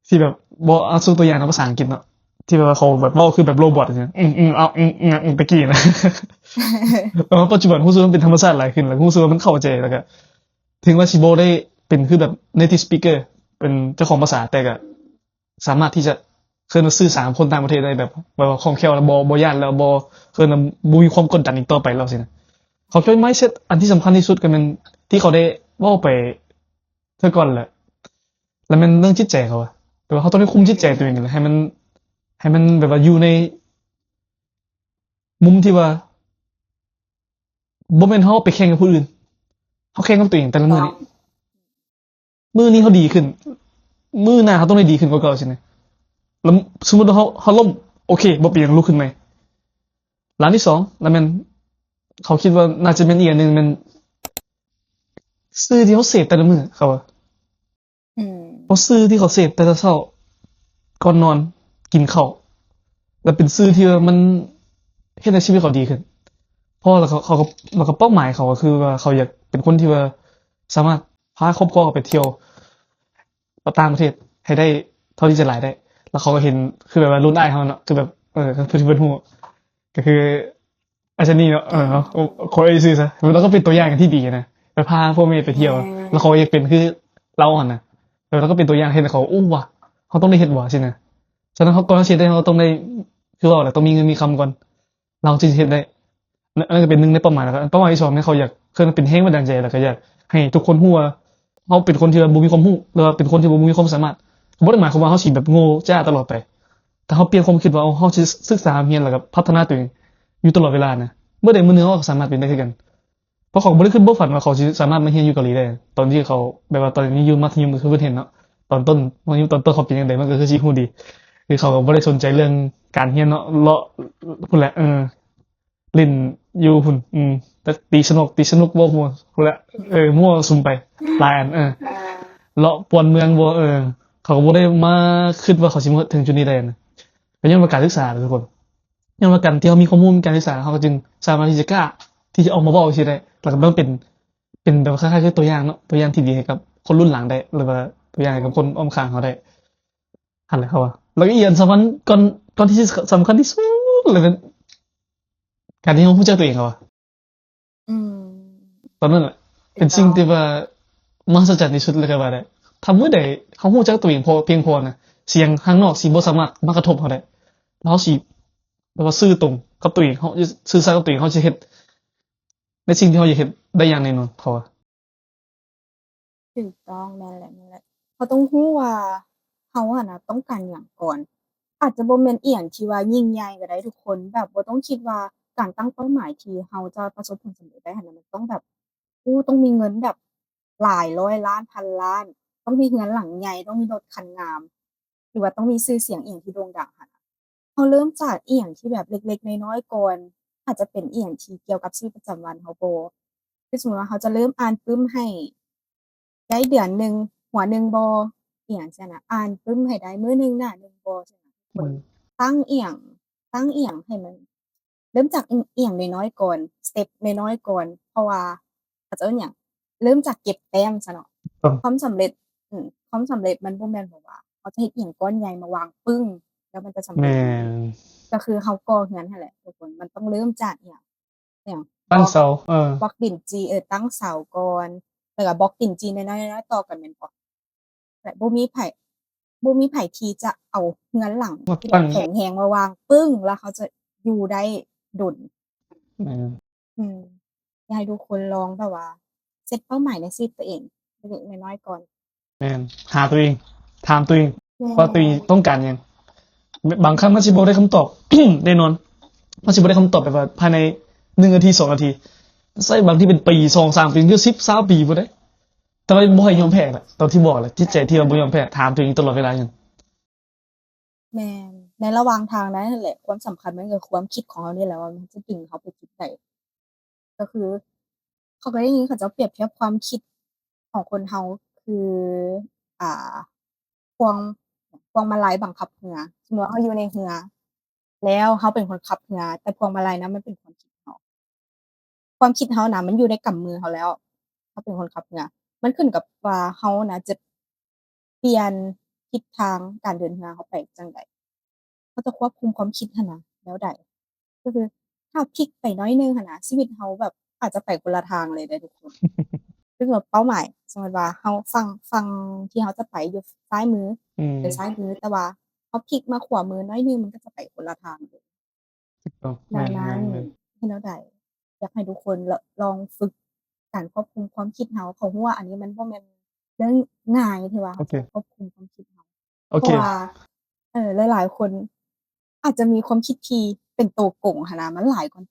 ທີ່ແບບ ບໍ່ ເອົາ ຍົກຕົວຢ່າງເນາະ ພາສາອັງກິດເນາະ ທີ່ແບບວ່າເຂົາແບບເວົ້າຄືແບບໂຣບອດ ອືມ ອືມ ອືມ ອືມ ອືມ ແຕ່ກີ້ນະ ແຕ່ວ່າປັດຈຸບັນຮູ້ສຶກວ່າມັນເປັນທຳມະຊາດຫຼາຍຂຶ້ນ ແລ້ວກໍຮູ້ສຶກວ່າມັນເຂົ້າໃຈ ແລ້ວກໍເຖິງວ່າຊິບໍ່ໄດ້ເປັນຄືແບບ native speaker ເປັນເຈົ້າຂອງພາສາ ແຕ່ກໍສາມາດທີ່ຈະ ເອີ້ນວ່າ ສື່ສານກັບຄົນຕ່າງປະເທດໄດ້ແບບ ແບບວ່າຄ່ອງແຄ້ວ ແລ້ວບໍ່ ບໍ່ຢ້ານ ແລ້ວບໍ່ ເອີ້ນວ່າ ບໍ່ມີຄວາມກົດດັນອີກຕໍ່ໄປແລ້ວຊີ້ນະ. ເຂົາຄິດວ່າ mindset ອັນທີ່ສຳຄັນທີ່ສຸດກໍແມ່ນທີ່ເຂົາໄດ້ເວົ້າໄປເທື່ອກ່ອນແຫຼະ ແລ້ວແມ່ນເລື່ອງຈິດໃຈເຂົາ ແບບວ່າເຮົາຕ້ອງໄດ້ຄຸມຈິດໃຈຕົວເອງ ໃຫ້ມັນ ໃຫ້ມັນແບບວ່າຢູ່ໃນມຸມທີ່ວ່າ ບໍ່ແມ່ນເຮົາໄປແຂ່ງກັບຜູ້ອື່ນ ເຮົາແຂ່ງກັບຕົວເອງແຕ່ລະມື້ນີ້ ມື້ນີ້ເຮົາດີຂຶ້ນ ມື້ໜ້າເຮົາຕ້ອງໄດ້ດີຂຶ້ນກວ່າເກົ່າຊີ້ນະ ແລ້ວສົມມຸດວ່າເຮົາ ເຮົາລົ້ມ ໂອເຄ ບໍ່ເປັນຫຍັງ ລຸກຂຶ້ນໃໝ່. ລະອັນທີສອງ ລະແມ່ນ ເຂົາຄິດວ່າໜ້າຈະແມ່ນອີກອັນໜຶ່ງແມ່ນ ສື່ທີ່ເຮົາເສບແຕ່ລະມື້ ເຂົາວ່າ ອືມ ເພາະສື່ທີ່ເຂົາເສບແຕ່ເຊົ້າ ກ່ອນນອນ ກິນເຂົ້າ ແລ້ວເປັນສື່ທີ່ວ່າມັນເຮັດໃຫ້ຊີວິດເຂົາດີຂຶ້ນ ເພາະວ່າ ແລ້ວເຂົາ ເຂົາກໍ ແລ້ວກໍເປົ້າໝາຍເຂົາກໍຄືວ່າເຂົາຢາກເປັນຄົນທີ່ວ່າສາມາດພາຄອບຄົວເຂົາໄປທ່ຽວຕ່າງປະເທດໃຫ້ໄດ້ເທົ່າທີ່ຈະຫຼາຍໄດ້ ແລ້ວເຂົາກໍເຫັນ ຄືແບບວ່າລຸ້ນອ້າຍເຮົາເນາະ ຄືແບບ ເອີ ຄືທີ່ເພິ່ນຮູ້ ກໍຄື ອາຈານນີ້ເນາະ ເອີ ເນາະ ໂອ້ ຂໍເອີ່ຍຊື່ຊະ ແລ້ວກໍເປັນຕົວຢ່າງທີ່ດີນະ ໄປພາພໍ່ແມ່ໄປທ່ຽວ ແມ່ນ ແລ້ວເຂົາກໍຢາກເປັນຄືລາວຫັ້ນນະ ແລ້ວກໍເປັນຕົວຢ່າງເຮັດໃຫ້ເຂົາ ໂອ້ ວ່າ ເຮົາຕ້ອງໄດ້ເຮັດວ່າຊີ້ນະ. ສະນັ້ນເຮົາ ກ່ອນເຮົາຊິເຮັດໄດ້ ເຮົາກໍຕ້ອງໄດ້ ຄືເວົ້າແຫຼະ ຕ້ອງມີເງິນມີຄຳກ່ອນ ແລ້ວເຮົາຈຶ່ງຊິເຮັດໄດ້. ອັນນັ້ນກໍເປັນໜຶ່ງໃນເປົ້າໝາຍ ແລ້ວກໍເປົ້າໝາຍທີສອງນີ້ ເຂົາຢາກ ເຂົາເປັນແຮງບັນດານໃຈ ແລ້ວກໍຢາກໃຫ້ທຸກຄົນຮູ້ວ່າ ເຮົາເປັນຄົນທີ່ວ່າບໍ່ມີຄວາມຮູ້ ຫຼືວ່າເປັນຄົນທີ່ບໍ່ມີຄວາມສາມາດ ບໍ່ໄດ້ໝາຍຄວາມວ່າເຮົາຊິແບບໂງ່ຈ້າຕະຫຼອດໄປ ແຕ່ເຮົາປ່ຽນຄວາມຄິດວ່າ ເຮົາຊິສຶກສາຮ່ຳຮຽນ ແລ້ວກໍພັດທະນາຕົວເອງຢູ່ຕະຫຼອດເວລານະ ມື້ໃດມື້ໜຶ່ງເຮົາກໍສາມາດເປັນໄດ້ຄືກັນ. ເພາະເຂົາບໍ່ໄດ້ ບໍ່ຝັນວ່າເຂົາຊິສາມາດມາຮຽນຢູ່ເກົາຫຼີໄດ້ ຕອນທີ່ເຂົາ ແບບວ່າຕອນຍັງຢູ່ມັດທະຍົມ ກໍຄືເພິ່ນເຫັນເນາະ ຕອນຕົ້ນ ມັດທະຍົມຕອນຕົ້ນເຂົາເປັນຈັ່ງໃດ ມັນກໍຄືຊິຮູ້ດີ ຄືເຂົາກໍບໍ່ໄດ້ສົນໃຈເລື່ອງການຮຽນເນາະ ເລາະພຸ້ນແຫຼະ ເອີ ຫຼິ້ນຢູ່ພຸ້ນ ອືມ ຈັກຕີສະໜຸກ ຕີສະໜຸກບໍ່ ພຸ້ນແຫຼະ ເອີ ມົ້ວສຸມໄປຫຼາຍອັນ ເອີ ເລາະປ່ວນເມືອງບໍ່ ເອີ ເຂົາກໍບໍ່ໄດ້ມາຄິດວ່າເຂົາຊິມາເຖິງຈຸດນີ້ໄດ້ນະ ກໍຍ້ອນວ່າການສຶກສາແຫຼະທຸກຄົນ. ຍ້ອນວ່າການທີ່ເຮົາມີຄວາມຮູ້ ມີການສຶກສາ ເຮົາກໍຈຶ່ງສາມາດທີ່ຈະກ້າທີ່ຈະອອກມາເວົ້າຊີ້ໄດ້ ແລ້ວກໍເບິ່ງເປັນ ເປັນແບບຄ້າຍໆຄືຕົວຢ່າງເນາະ ຕົວຢ່າງທີ່ດີໃຫ້ກັບຄົນລຸ້ນຫຼັງໄດ້ ຫຼືວ່າຕົວຢ່າງໃຫ້ກັບຄົນອ້ອມຂ້າງເຮົາໄດ້ ຫັ້ນແຫຼະເຂົາວ່າ. ແລ້ວກໍອີກອັນສຳຄັນ ກ່ອນ ກ່ອນທີ່ສຳຄັນທີ່ສຸດເລີຍແມ່ນ ການທີ່ເຮົາຮູ້ຈັກຕົວເອງ ເຂົາວ່າ ອືມ ຕອນນັ້ນແຫຼະ ເປັນສິ່ງທີ່ວ່າມະຫັດສະຈັນທີ່ສຸດເລີຍກໍວ່າໄດ້. ຖ້າມື້ໃດເຮົາຮູ້ຈັກຕົວເອງພໍ ພຽງພໍນະ ສຽງຂ້າງນອກຊິບໍ່ສາມາດມາກະທົບເຮົາໄດ້ ແລ້ວເຮົາຊິ ແບບວ່າຊື່ຕົງກັບຕົວເອງ ເຮົາຈະຊື່ສັດກັບຕົວເອງ ເຮົາຈະເຮັດໃນສິ່ງທີ່ເຮົາຢາກເຮັດໄດ້ຢ່າງແນ່ນອນ ເຂົາວ່າ. ຖືກຕ້ອງ ແມ່ນແຫຼະ ແມ່ນແຫຼະ ເຮົາຕ້ອງຮູ້ວ່າເຮົາຫັ້ນນະຕ້ອງການຫຍັງກ່ອນ. ອາດຈະບໍ່ແມ່ນອີ່ຫຍັງທີ່ວ່າຍິ່ງໃຫຍ່ກໍໄດ້ທຸກຄົນ ແບບບໍ່ຕ້ອງຄິດວ່າການຕັ້ງເປົ້າໝາຍທີ່ເຮົາຈະປະສົບຜົນສຳເລັດໄດ້ຫັ້ນນະ ມັນຕ້ອງແບບ ໂອ້ ຕ້ອງມີເງິນແບບຫຼາຍຮ້ອຍລ້ານ ພັນລ້ານ ຕ້ອງມີເຮືອນຫຼັງໃຫຍ່ ຕ້ອງມີລົດຄັນງາມ ຫຼືວ່າຕ້ອງມີຊື່ສຽງອີ່ຫຍັງທີ່ໂດ່ງດັງຫັ້ນນະ. ເຮົາເລີ່ມຈາກອີ່ຫຍັງທີ່ແບບເລັກໆນ້ອຍໆກ່ອນ ອາດຈະເປັນອີ່ຫຍັງທີ່ກ່ຽວກັບຊີວິດປະຈຳວັນເຮົາບໍ່ ຄືສົມມຸດວ່າເຮົາຈະເລີ່ມອ່ານປຶ້ມໃຫ້ໄດ້ເດືອນໜຶ່ງຫົວໜຶ່ງບໍ່ ອີ່ຫຍັງຊີ້ນະ ອ່ານປຶ້ມໃຫ້ໄດ້ມື້ໜຶ່ງໜ້າໜຶ່ງບໍ່ຊີ້ນະ. ອືມ ຕັ້ງອີ່ຫຍັງ ຕັ້ງອີ່ຫຍັງໃຫ້ມັນ ເລີ່ມຈາກອີ່ຫຍັງນ້ອຍໆກ່ອນ ສະເຕັບນ້ອຍໆກ່ອນ ເພາະວ່າ ເຂົາເອີ້ນຫຍັງ ເລີ່ມຈາກເກັບແຕ້ມຊະເນາະ. ຄວາມສຳເລັດ ອືມ ຄວາມສຳເລັດມັນບໍ່ແມ່ນແບບວ່າເຮົາຈະເຮັດອີ່ຫຍັງກ້ອນໃຫຍ່ມາວາງປຶ້ງ ແລ້ວມັນຈະສຳເລັດ. ແມ່ນ ກໍຄືເຮົາກໍ່ເຮືອນຫັ້ນແຫຼະທຸກຄົນ ມັນຕ້ອງເລີ່ມຈາກອີ່ຫຍັງ ອີ່ຫຍັງ ຕັ້ງເສົາ ເອີ ບລັອກດິນຈີ່ ເອີ ຕັ້ງເສົາກ່ອນ ແລ້ວກໍບລັອກດິນຈີ່ນ້ອຍໆໆຕໍ່ກັນແມ່ນບໍ່? ແລະ ບໍ່ມີໃຜ ບໍ່ມີໃຜທີ່ຈະເອົາເຮືອນຫຼັງທີ່ແບບແຂງແຮງມາວາງປຶ້ງ ແລ້ວເຂົາຈະຢູ່ໄດ້ດົນ. ແມ່ນ ອືມ ຢາກໃຫ້ທຸກຄົນລອງແບບວ່າເຊັດເປົ້າໝາຍໃນຊີວິດຕົວເອງເລັກໆນ້ອຍໆກ່ອນ. ແມ່ນ ຫາຕົວເອງ ຖາມຕົວເອງ ແມ່ນ ວ່າຕົວເອງຕ້ອງການຫຍັງ. ບາງຄັ້ງມັນຊິບໍ່ໄດ້ຄຳຕອບ ແນ່ນອນ ມັນຊິບໍ່ໄດ້ຄຳຕອບແບບວ່າພາຍໃນໜຶ່ງນາທີ ສອງນາທີ ໃຊ້ບາງທີເປັນປີ ສອງສາມປີ ຫຼື ສິບຊາວປີພຸ້ນເດ້. ແຕ່ວ່າບໍ່ໃຫ້ຍອມແພ້ລະ ຕອນທີ່ບອກລະ ຈິດໃຈທີ່ວ່າບໍ່ຍອມແພ້ ຖາມຕົວເອງຕະຫຼອດເວລາຫຍັງ? ແມ່ນ ໃນລະຫວ່າງທາງນັ້ນຫັ້ນແຫຼະ ຄວາມສຳຄັນມັນກໍຄືຄວາມຄິດຂອງເຮົານີ້ແຫຼະວ່າມັນຈະດຶງເຮົາໄປຈຸດໃດ. ກໍຄື ເຂົາກໍໄດ້ຍິນເຂົາເຈົ້າປຽບທຽບຄວາມຄິດຂອງຄົນເຮົາຄື ອ່າ ພວງ ພວງມາໄລບັງຄັບເຮືອ. ສົມມຸດວ່າເຮົາຢູ່ໃນເຮືອ ແລ້ວເຮົາເປັນຄົນຂັບເຮືອ ແຕ່ພວງມາໄລນະມັນເປັນຄວາມຄິດເຮົາ. ຄວາມຄິດເຮົານະ ມັນຢູ່ໃນກຳມືເຮົາແລ້ວ ເຮົາເປັນຄົນຂັບເຮືອ. ມັນຂຶ້ນກັບວ່າເຮົານະຈະປ່ຽນທິດທາງການເດີນເຮືອເຮົາໄປຈັ່ງໃດ. ເຮົາຈະຄວບຄຸມຄວາມຄິດຫັ້ນນະແນວໃດ? ກໍຄືຖ້າພິກໄປໜ້ອຍໜຶ່ງຫັ້ນນະ ຊີວິດເຮົາແບບອາດຈະໄປຄົນລະທາງເລີຍເດ້ທຸກຄົນ. ຄືແບບເປົ້າໝາຍ ສົມມຸດວ່າເຮົາ ຝັ່ງ ຝັ່ງທີ່ເຮົາຈະໄປຢູ່ຊ້າຍມື ອືມ ເປັນຊ້າຍມື ແຕ່ວ່າເຮົາພິກມາຂວາມືໜ້ອຍໜຶ່ງ ມັນກໍຈະໄປຄົນລະທາງເລີຍ. ຖືກຕ້ອງ ແມ່ນໆ ເຮັດແນວໃດ? ຢາກໃຫ້ທຸກຄົນລະ ລອງຝຶກການຄວບຄຸມຄວາມຄິດເຮົາ. ເຂົາຮູ້ວ່າອັນນີ້ມັນບໍ່ແມ່ນເລື່ອງງ່າຍທີ່ວ່າເຮົາຈະຄວບຄຸມຄວາມຄິດເຮົາ. ໂອເຄ ເພາະວ່າ ເອີ ຫຼາຍໆຄົນອາດຈະມີຄວາມຄິດທີ່ເປັນໂຕກົງຫັ້ນນະ ມັນຫຼາຍກວ່າ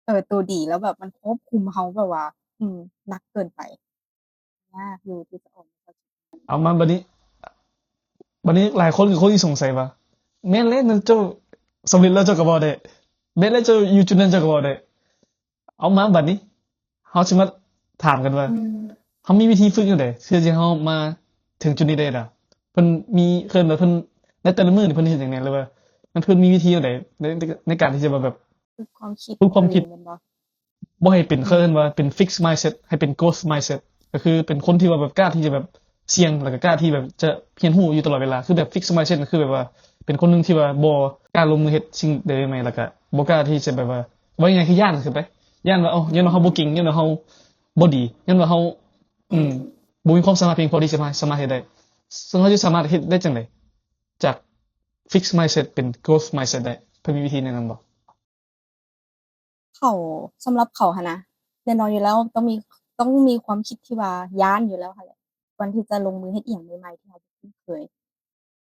ເອີ ໂຕດີ ແລ້ວແບບມັນຄວບຄຸມເຮົາແບບວ່າ ອືມ ໜັກເກີນໄປ. ຍາກຢູ່ທີ່ຈະອອກມາຈາກຈຸດນັ້ນ. ເອົາມາບັດນີ້ ບັດນີ້ຫຼາຍຄົນກໍຄົງຊິສົງໄສວ່າ ແມ່ນແລ້ວນັ້ນເຈົ້າສຳເລັດແລ້ວເຈົ້າກໍເວົ້າໄດ້ ແມ່ນແລ້ວເຈົ້າຢູ່ຈຸດນັ້ນເຈົ້າກໍເວົ້າໄດ້. ເອົາມາບັດນີ້ ເຮົາຊິມາຖາມກັນວ່າ ອືມ ເຮົາມີວິທີຝຶກແນວໃດ ເພື່ອທີ່ເຮົາມາເຖິງຈຸດນີ້ໄດ້ລະ? ເພິ່ນມີ ເອີ້ນວ່າເພິ່ນ ໃນແຕ່ລະມື້ນີ້ເພິ່ນເຮັດຫຍັງແດ່ ຫຼືວ່າມັນ ເພິ່ນມີວິທີແນວໃດໃນ ໃນ ໃນການທີ່ຈະມາແບບ ຝຶກຄວາມຄິດ ຝຶກຄວາມຄິດ ແມ່ນບໍ່? ບໍ່ໃຫ້ເປັນ ອືມ ເຂົາເອີ້ນວ່າເປັນ fixed mindset ໃຫ້ເປັນ growth mindset ກໍຄືເປັນຄົນທີ່ວ່າແບບກ້າທີ່ຈະແບບສ່ຽງ ແລ້ວກໍກ້າທີ່ແບບຈະຮຽນຮູ້ຢູ່ຕະຫຼອດເວລາ. ຄືແບບ fixed mindset ກໍຄືແບບວ່າເປັນຄົນໜຶ່ງທີ່ວ່າບໍ່ກ້າລົງມືເຮັດສິ່ງໃດໃໝ່ ແລ້ວກໍບໍ່ກ້າທີ່ຈະແບບວ່າ ເວົ້າງ່າຍໆ ຄືຢ້ານຂຶ້ນໄປ ຢ້ານວ່າ ເອົ້າ ຍ້ອນວ່າເຮົາບໍ່ເກັ່ງ ຍ້ອນວ່າເຮົາບໍ່ດີ ຍ້ອນວ່າເຮົາ ອືມ ບໍ່ມີຄວາມສາມາດພຽງພໍທີ່ຈະສາມາດເຮັດໄດ້. ເຊິ່ງເຮົາຈະສາມາດເຮັດໄດ້ຈັ່ງໃດ ຈາກ fixed mindset ເປັນ growth mindset ໄດ້? ເພິ່ນມີວິທີແນະນຳບໍ່? ເຂົາ ສຳລັບເຂົາຫັ້ນນະ ແນ່ນອນຢູ່ແລ້ວ ຕ້ອງມີ ຕ້ອງມີຄວາມຄິດທີ່ວ່າຢ້ານຢູ່ແລ້ວຫັ້ນແຫຼະ ກ່ອນທີ່ຈະລົງມືເຮັດອີ່ຫຍັງໃໝ່ໆ ທີ່ເຮົາບໍ່ຄຸ້ນເຄີຍ.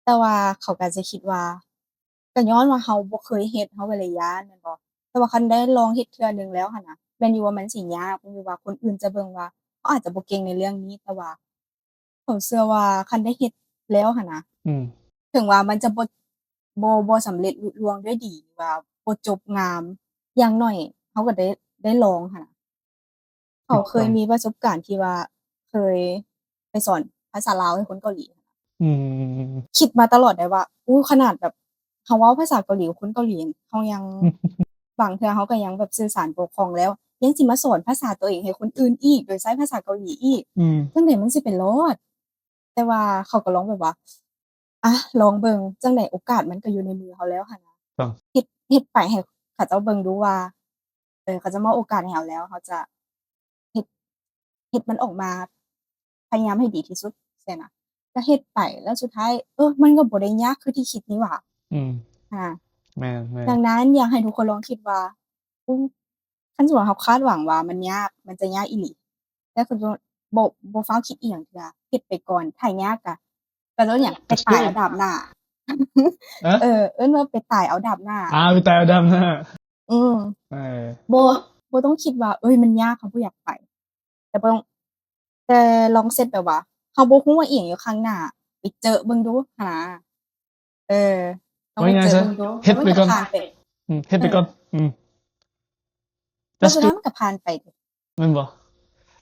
ແຕ່ວ່າເຂົາກໍຈະຄິດວ່າ ກໍຍ້ອນວ່າເຮົາບໍ່ເຄີຍເຮັດ ເຮົາກໍເລີຍຢ້ານແມ່ນບໍ່? ແຕ່ວ່າຄັນໄດ້ລອງເຮັດເທື່ອໜຶ່ງແລ້ວຫັ້ນນະ ແມ່ນຢູ່ວ່າມັນຊິຍາກ ແມ່ນຢູ່ວ່າຄົນອື່ນຈະເບິ່ງວ່າເຮົາອາດຈະບໍ່ເກັ່ງໃນເລື່ອງນີ້ ແຕ່ວ່າ ເຂົາເຊື່ອວ່າຄັນໄດ້ເຮັດແລ້ວຫັ້ນນະ ອືມ ເຖິງວ່າມັນຈະບໍ່ ບໍ່ ບໍ່ສຳເລັດລຸລ່ວງດ້ວຍດີ ຫຼືວ່າບໍ່ຈົບງາມ ຢ່າງໜ້ອຍເຮົາກໍໄດ້ ໄດ້ລອງຫັ້ນນະ. ເຂົາເຄີຍມີປະສົບການທີ່ວ່າເຄີຍໄປສອນພາສາລາວໃຫ້ຄົນເກົາຫຼີ. ອືມ ຄິດມາຕະຫຼອດໄດ້ວ່າ ໂອ້ ຂະໜາດແບບ ເຮົາເວົ້າພາສາເກົາຫຼີກັບຄົນເກົາຫຼີ ເຮົາຍັງ ບາງເທື່ອເຮົາກໍຍັງແບບສື່ສານບໍ່ຄ່ອງແລ້ວ ຍັງຊິມາສອນພາສາຕົວເອງໃຫ້ຄົນອື່ນອີກ ໂດຍໃຊ້ພາສາເກົາຫຼີອີກ ອືມ ຈັ່ງໃດມັນຊິໄປລອດ? ແຕ່ວ່າເຂົາກໍລອງແບບວ່າ ອະ ລອງເບິ່ງ ຈັ່ງໃດໂອກາດມັນກໍຢູ່ໃນມືເຮົາແລ້ວຫັ້ນນະ. ເຮັດ ເຮັດໄປໃຫ້ເຂົາເຈົ້າເບິ່ງດູວ່າ ເອີ ເຂົາເຈົ້າມອບໂອກາດໃຫ້ເຮົາແລ້ວ ເຮົາຈະເຮັດ ເຮັດມັນອອກມາ ພະຍາຍາມໃຫ້ດີທີ່ສຸດຊີ້ນະ. ກໍເຮັດໄປ ແລ້ວສຸດທ້າຍ ເອີ ມັນກໍບໍ່ໄດ້ຍາກຄືທີ່ຄິດນີ້ຫວ່າ. ອືມ ອາ ແມ່ນໆ ດັ່ງນັ້ນ ຢາກໃຫ້ທຸກຄົນລອງຄິດວ່າ ອຸ້ ຄັນສົມມຸດວ່າເຮົາຄາດຫວັງວ່າມັນຍາກ ມັນຈະຍາກອີ່ຫຼີ ແຕ່ຄືບໍ່ ບໍ່ຟ້າວຄິດອີ່ຫຍັງເທື່ອ ເຮັດໄປກ່ອນ ຖ້າຍາກກະ ເອີ້ນຫຍັງ ໄປຕາຍເອົາດາບໜ້າ. ເອີ ເອີ້ນວ່າໄປຕາຍເອົາດາບໜ້າ. ອາ ໄປຕາຍເອົາດາບໜ້າ. ອືມ ເອີ ບໍ່ ບໍ່ຕ້ອງຄິດວ່າ ເອີຍ ມັນຍາກ ເຮົາບໍ່ຢາກໄປ ແຕ່ບໍ່ຕ້ອງ ແຕ່ລອງເຊັດແບບວ່າ ເຮົາບໍ່ຮູ້ວ່າອີ່ຫຍັງຢູ່ຂ້າງໜ້າ ໄປເຈີເບິ່ງດູຫັ້ນນະ. ເອີ ເອົາງ່າຍໆຊະ ເຮັດໄປກ່ອນ ອືມ ເຮັດໄປກ່ອນ ເອີ ອືມ ແລ້ວສຸດທ້າຍມັນກໍຜ່ານໄປເດ ແມ່ນບໍ່?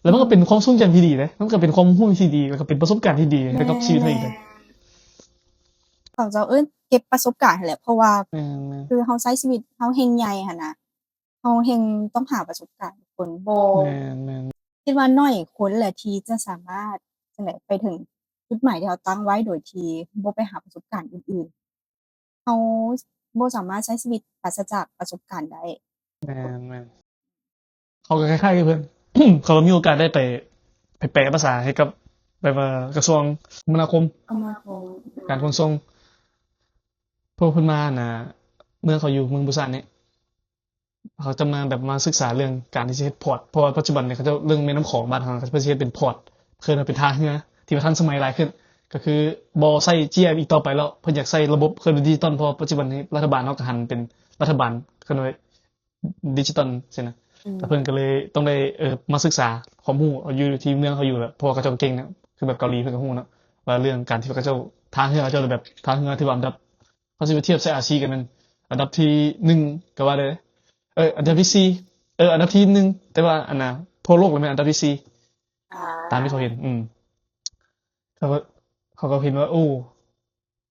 ແລ້ວມັນກໍເປັນຄວາມຊົງຈຳທີ່ດີເດ້ ມັນກໍເປັນຄວາມຮູ້ທີ່ດີ ແລ້ວກໍເປັນປະສົບການທີ່ດີໃຫ້ກັບຊີວິດເຮົາອີກເດ້. ເຂົາເຈົ້າເອີ້ນເກັບປະສົບການຫັ້ນແຫຼະ ເພາະວ່າ ແມ່ນໆ ຄືເຮົາໃຊ້ຊີວິດ ເຮົາແຮ່ງໃຫຍ່ຫັ້ນນະ ເຮົາແຮ່ງຕ້ອງຫາປະສົບການຄົນ ບໍ່ ແມ່ນໆ ຄິດວ່າໜ້ອຍຄົນແຫຼະທີ່ຈະສາມາດ ຈັ່ງໃດ ໄປເຖິງຈຸດໝາຍທີ່ເຮົາຕັ້ງໄວ້ ໂດຍທີ່ບໍ່ໄປຫາປະສົບການອື່ນໆ. ເຮົາບໍ່ສາມາດໃຊ້ຊີວິດປາສະຈາກປະສົບການໄດ້. ແມ່ນໆ ເຂົາກໍຄ້າຍໆຄືເພິ່ນ ເຂົາກໍມີໂອກາດໄດ້ໄປ ໄປແປພາສາໃຫ້ກັບ ແບບວ່າກະຊວງຄົມມະນາຄົມ ການຂົນສົ່ງ ເພາະເພິ່ນມານະ ເມືອງເຂົາຢູ່ເມືອງປູຊານນີ້ ເຂົາຈະມາແບບມາສຶກສາເລື່ອງການທີ່ຈະເຮັດພອດ ເພາະວ່າປັດຈຸບັນນີ້ເຂົາເຈົ້າເລື່ອງແມ່ນ້ຳຂອງບ້ານເຮົາ ເຂົາເຈົ້າເຮັດເປັນພອດ ເອີ້ນວ່າເປັນທ່າເຮືອທີ່ວ່າທັນສະໄໝຫຼາຍຂຶ້ນ ກໍຄືບໍ່ໃຊ້ເຈ້ຍອີກຕໍ່ໄປແລ້ວ ເພິ່ນຢາກໃຊ້ລະບົບເຄື່ອງດິຈິຕອນ ເພາະວ່າປັດຈຸບັນນີ້ລັດຖະບານເຮົາກໍຫັນເປັນລັດຖະບານເອີ້ນວ່າດິຈິຕອນຊີ້ນະ. ອືມ ແລ້ວເພິ່ນກໍເລີຍຕ້ອງໄດ້ ເອີ ມາສຶກສາຄວາມຮູ້ຢູ່ທີ່ເມືອງເຂົາຢູ່ແຫຼະ ເພາະວ່າເຂົາເຈົ້າເກັ່ງນະ ຄືແບບເກົາຫຼີເພິ່ນກໍຮູ້ເນາະ ວ່າເລື່ອງການທີ່ວ່າເຂົາເຈົ້າ ທ່າເຮືອເຂົາເຈົ້າແບບ ທ່າເຮືອທີ່ວ່າອັນດັບ ເຮົາຊິໄປທຽບໃສ່ອາຊີກັນແມ່ນອັນດັບທີໜຶ່ງກໍວ່າໄດ້ ເອີ ອັນດັບທີສີ່ ເອີ ອັນດັບທີໜຶ່ງ ແຕ່ວ່າອັນນ່າທົ່ວໂລກລະແມ່ນອັນດັບທີສີ່ ອາ ຕາມທີ່ເຂົາເຫັນ ອືມ ເຂົາກໍ ເຂົາກໍເຫັນວ່າ ໂອ້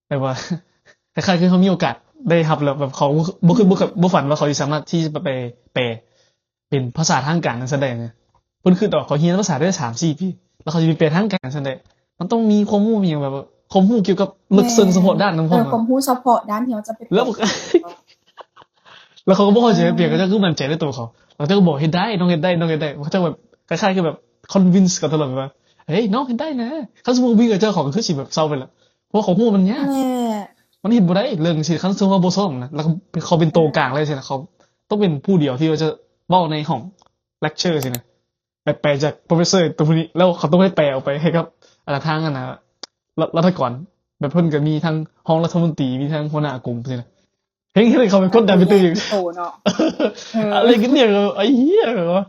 ແບບວ່າ ຄ້າຍໆຄືເຮົາມີໂອກາດໄດ້ຮັບແລ້ວ ແບບເຂົາບໍ່ ບໍ່ ບໍ່ ບໍ່ຝັນວ່າເຂົາຊິສາມາດທີ່ຈະໄປແປເປັນພາສາທາງການຈັ່ງຊັ້ນໄດ້ນະ ເພິ່ນຄິດອອກ ເຂົາຮຽນພາສາໄດ້ສາມສີ່ປີ ແລ້ວເຂົາຊິໄປແປທາງການຈັ່ງຊັ້ນໄດ້ ມັນຕ້ອງມີຄວາມຮູ້ມີຫຍັງແບບວ່າ ຄວາມຮູ້ກ່ຽວກັບເລິກເຊິ່ງສະເພາະດ້ານນຳພ້ອມ ເອີ ຄວາມຮູ້ສະເພາະດ້ານທີ່ເຮົາຈະໄປແປ ແລ້ວ ແລ້ວເຂົາກໍບໍ່ເຂົ້າໃຈ ເອີ ປຽກ ເຂົາເຈົ້າຄືໝັ້ນໃຈໃນໂຕເຂົາ ເຂົາເຈົ້າກໍບອກ ເຮັດໄດ້ ນ້ອງເຮັດໄດ້ ນ້ອງເຮັດໄດ້ ເຂົາເຈົ້າແບບຄ້າຍໆຄືແບບ convince ກັນຕະຫຼອດ ແບບວ່າ ເຮີ້ຍ ນ້ອງເຮັດໄດ້ນະ ຄັນສົມມຸດວ່າບໍ່ມີເຂົາເຈົ້າ ເຂົາກໍຄືຊິແບບເຊົາໄປລະ ເພາະເຂົາຮູ້ວ່າມັນຍາກ ແມ່ນ ມັນເຮັດບໍ່ໄດ້ເລື່ອງຈັ່ງຊີ້ ຄັນສົມມຸດວ່າບໍ່ຊ້ອມນະ ແລ້ວເຂົາເປັນໂຕກາງເລີຍຊີ້ນະ ເຂົາຕ້ອງເປັນຜູ້ດຽວທີ່ວ່າຈະເວົ້າໃນຫ້ອງ lecture ຊີ້ນະ ແບບແປຈາກ professor ຕົວຜູ້ນີ້ ແລ້ວເຂົາຕ້ອງໄດ້ແປອອກໄປໃຫ້ກັບ ອັນນ່າ ທາງ ອັນນ່າ ລັດ ລັດຖະກອນ ແບບເພິ່ນກໍມີທັງຮອງລັດຖະມົນຕີ ມີທັງຫົວໜ້າກົມຊີ້ນະ ເຮັດໃຫ້ເຂົາໄປກົດດັນໄປຕື່ມອີກ ໂຕເນາະ ເອີ ອະໄລກັນເນຍ ໄອ້ເຫຍ ແບບວ່າ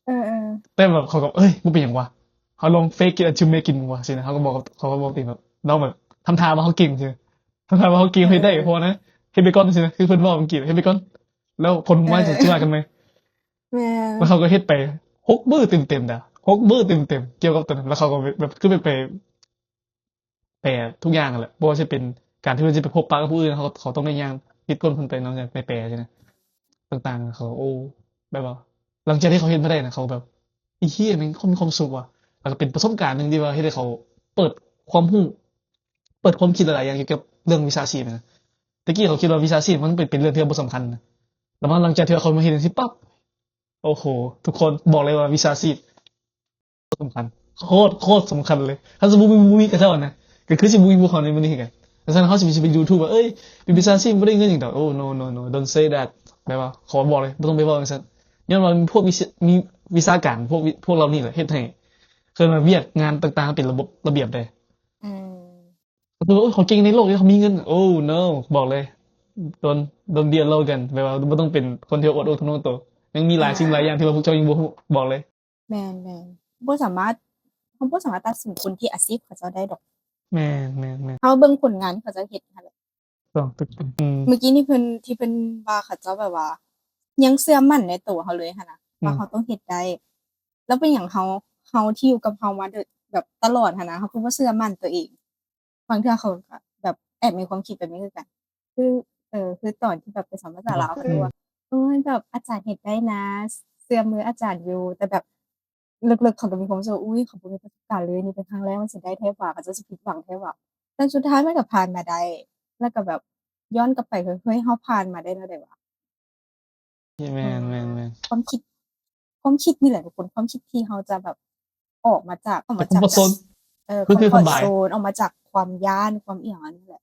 ເອີໆ ແຕ່ແບບເຂົາກໍ ເອີຍ ບໍ່ເປັນຫຍັງວະ ເຮົາລອງ fake it until make it ວ່າຊີ້ນະ ເຮົາກໍບອກ ເຂົາກໍບອກຕິແບບ ລອງແບບທຳທ່າວ່າເຮົາເກັ່ງຊີ້ນະ ທຳທ່າວ່າເຮົາເກັ່ງ ເຮັດໄດ້ ເອີ ພໍນະ ເຮັດໄປກ່ອນຊີ້ນະ ຄືເພິ່ນເວົ້າອັງກິດ ເຮັດໄປກ່ອນ ແລ້ວຜົນອອກມາ ເອີ ຈັ່ງວ່າກັນໃໝ່ ແມ່ນ ແລ້ວເຂົາກໍເຮັດໄປຫົກມື້ເຕັມໆ ດາ ຫົກມື້ເຕັມໆ ກ່ຽວກັບຕົວນັ້ນ ແລ້ວເຂົາກໍແບບ ຄືໄປ ໄປ ແປທຸກຢ່າງຫັ້ນແຫຼະ ບໍ່ວ່າຊິເປັນການທີ່ເພິ່ນຊິໄປພົບປະກັບຜູ້ອື່ນ ເຂົາ ເຂົາຕ້ອງໄດ້ຍ່າງຕິດກົ້ນເພິ່ນໄປເນາະ ໄປແປຊີ້ນະ ຕ່າງໆ ເຂົາ ໂອ້ ແບບວ່າ ຫຼັງຈາກທີ່ເຂົາເຮັດມາໄດ້ນະ ເຂົາແບບ ອີເຮີຍ ແມ່ງ ເຂົາມີຄວາມສຸກວ່າ ແລ້ວກໍເປັນປະສົບການໜຶ່ງທີ່ວ່າເຮັດໃຫ້ເຂົາເປີດຄວາມຮູ້ ເປີດຄວາມຄິດຫຼາຍໆຢ່າງກ່ຽວກັບເລື່ອງວິຊາຊີບນະ ແຕ່ກີ້ເຂົາຄິດວ່າວິຊາຊີບມັນເປັນ ເປັນເລື່ອງທີ່ບໍ່ສຳຄັນນະ ແລ້ວມາຫຼັງຈາກທີ່ເຂົາມາເຫັນຈັ່ງຊີ້ປັບ ໂອ້ໂຫ ທຸກຄົນ ບອກເລີຍວ່າວິຊາຊີບ ສຳຄັນ ໂຄດ ໂຄດສຳຄັນເລີຍ ຄັນສົມມຸດບໍ່ມີ ບໍ່ມີຂະເຈົ້ານະ ກໍຄືຊິບໍ່ມີພວກເຮົາໃນມື້ນີ້ຄືກັນ ສະນັ້ນເຮົາຊິໄປດູຖືກວ່າ ເອີຍ ເປັນວິຊາຊີບບໍ່ໄດ້ເງິນຫຍັງດອກ ໂອ້ no no no don't say that ແບບວ່າ ຂໍບອກເລີຍ ບໍ່ຕ້ອງໄປເວົ້າຈັ່ງຊັ້ນ ຍ້ອນວ່າມີພວກວິຊາ ມີວິຊາການ ພວກ ພວກເຫຼົ່ານີ້ແຫຼະເຮັດໃຫ້ ເອີ້ນວ່າວຽກງານຕ່າງໆເປັນລະບົບລະບຽບໄດ໋ ອືມ ກໍຄືວ່າ ໂອ້ຍ ເຂົາເກັ່ງໃນໂລກເດ້ ເຂົາມີເງິນ ໂອ້ no ບອກເລີຍ don't don't be arrogant ແບບວ່າບໍ່ຕ້ອງເປັນຄົນທີ່ອວດໂອ້ທະນົງໂຕ ຍັງມີຫຼາຍສິ່ງຫຼາຍຢ່າງທີ່ວ່າພວກເຈົ້າຍັງບໍ່ຮູ້ ບອກເລີຍ ແມ່ນໆ ບໍ່ສາມາດ ເຮົາບໍ່ສາມາດຕັດສິນຄົນທີ່ອາຊີບເຂົາເຈົ້າໄດ້ດອກ ແມ່ນໆໆ ເຮົາເບິ່ງຜົນງານທີ່ເຂົາເຈົ້າເຮັດຫັ້ນແຫຼະ ຕ້ອງ ອືມ ເມື່ອກີ້ນີ້ເພິ່ນ ທີ່ເພິ່ນວ່າເຂົາເຈົ້າແບບວ່າ ຍັງເຊື່ອໝັ້ນໃນໂຕເຮົາເລີຍຫັ້ນນະ ອືມ ວ່າເຮົາຕ້ອງເຮັດໄດ້ ແລ້ວເປັນຫຍັງເຮົາ ເຮົາທີ່ຢູ່ກັບເຮົາມາໂດຍ ແບບຕະຫຼອດຫັ້ນນະ ເຮົາຄືບໍ່ເຊື່ອໝັ້ນຕົວເອງ ບາງເທື່ອເຂົາກໍແບບແອບມີຄວາມຄິດແບບນີ້ຄືກັນ ຄື ເອີ ຄືຕອນທີ່ແບບໄປສອນພາສາລາວ ອືມ ຄືວ່າ ໂອ້ຍ ແບບອາຈານເຮັດໄດ້ນະ ເຊື່ອມືອາຈານຢູ່ ແຕ່ແບບເລິກໆເຂົາກໍມີຄວາມຮູ້ສຶກວ່າ ອຸ້ຍ ເຂົາບໍ່ມີປະສົບການເລີຍ ນີ້ເປັນຄັ້ງແລກ ມັນຊິໄດ້ແທ້ຫວາ ເຂົາເຈົ້າຊິຜິດຫວັງແທ້ຫວາ ແຕ່ສຸດທ້າຍມັນກໍຜ່ານມາໄດ້ ແລ້ວກໍແບບຍ້ອນກັບໄປ ເຮີ້ຍ ເຮົາຜ່ານມາໄດ້ແນວໃດຫວາ? ແມ່ນໆໆ ຄວາມຄິດ ຄວາມຄິດນີ້ແຫຼະທຸກຄົນ ຄວາມຄິດທີ່ເຮົາຈະແບບອອກມາຈາກ ອອກມາຈາກ ຄອມຟອດໂຊນ ເອີ ຄອມຟອດໂຊນ ອອກມາຈາກຄວາມຢ້ານ ຄວາມອີ່ຫຍັງອັນນີ້ແຫຼະ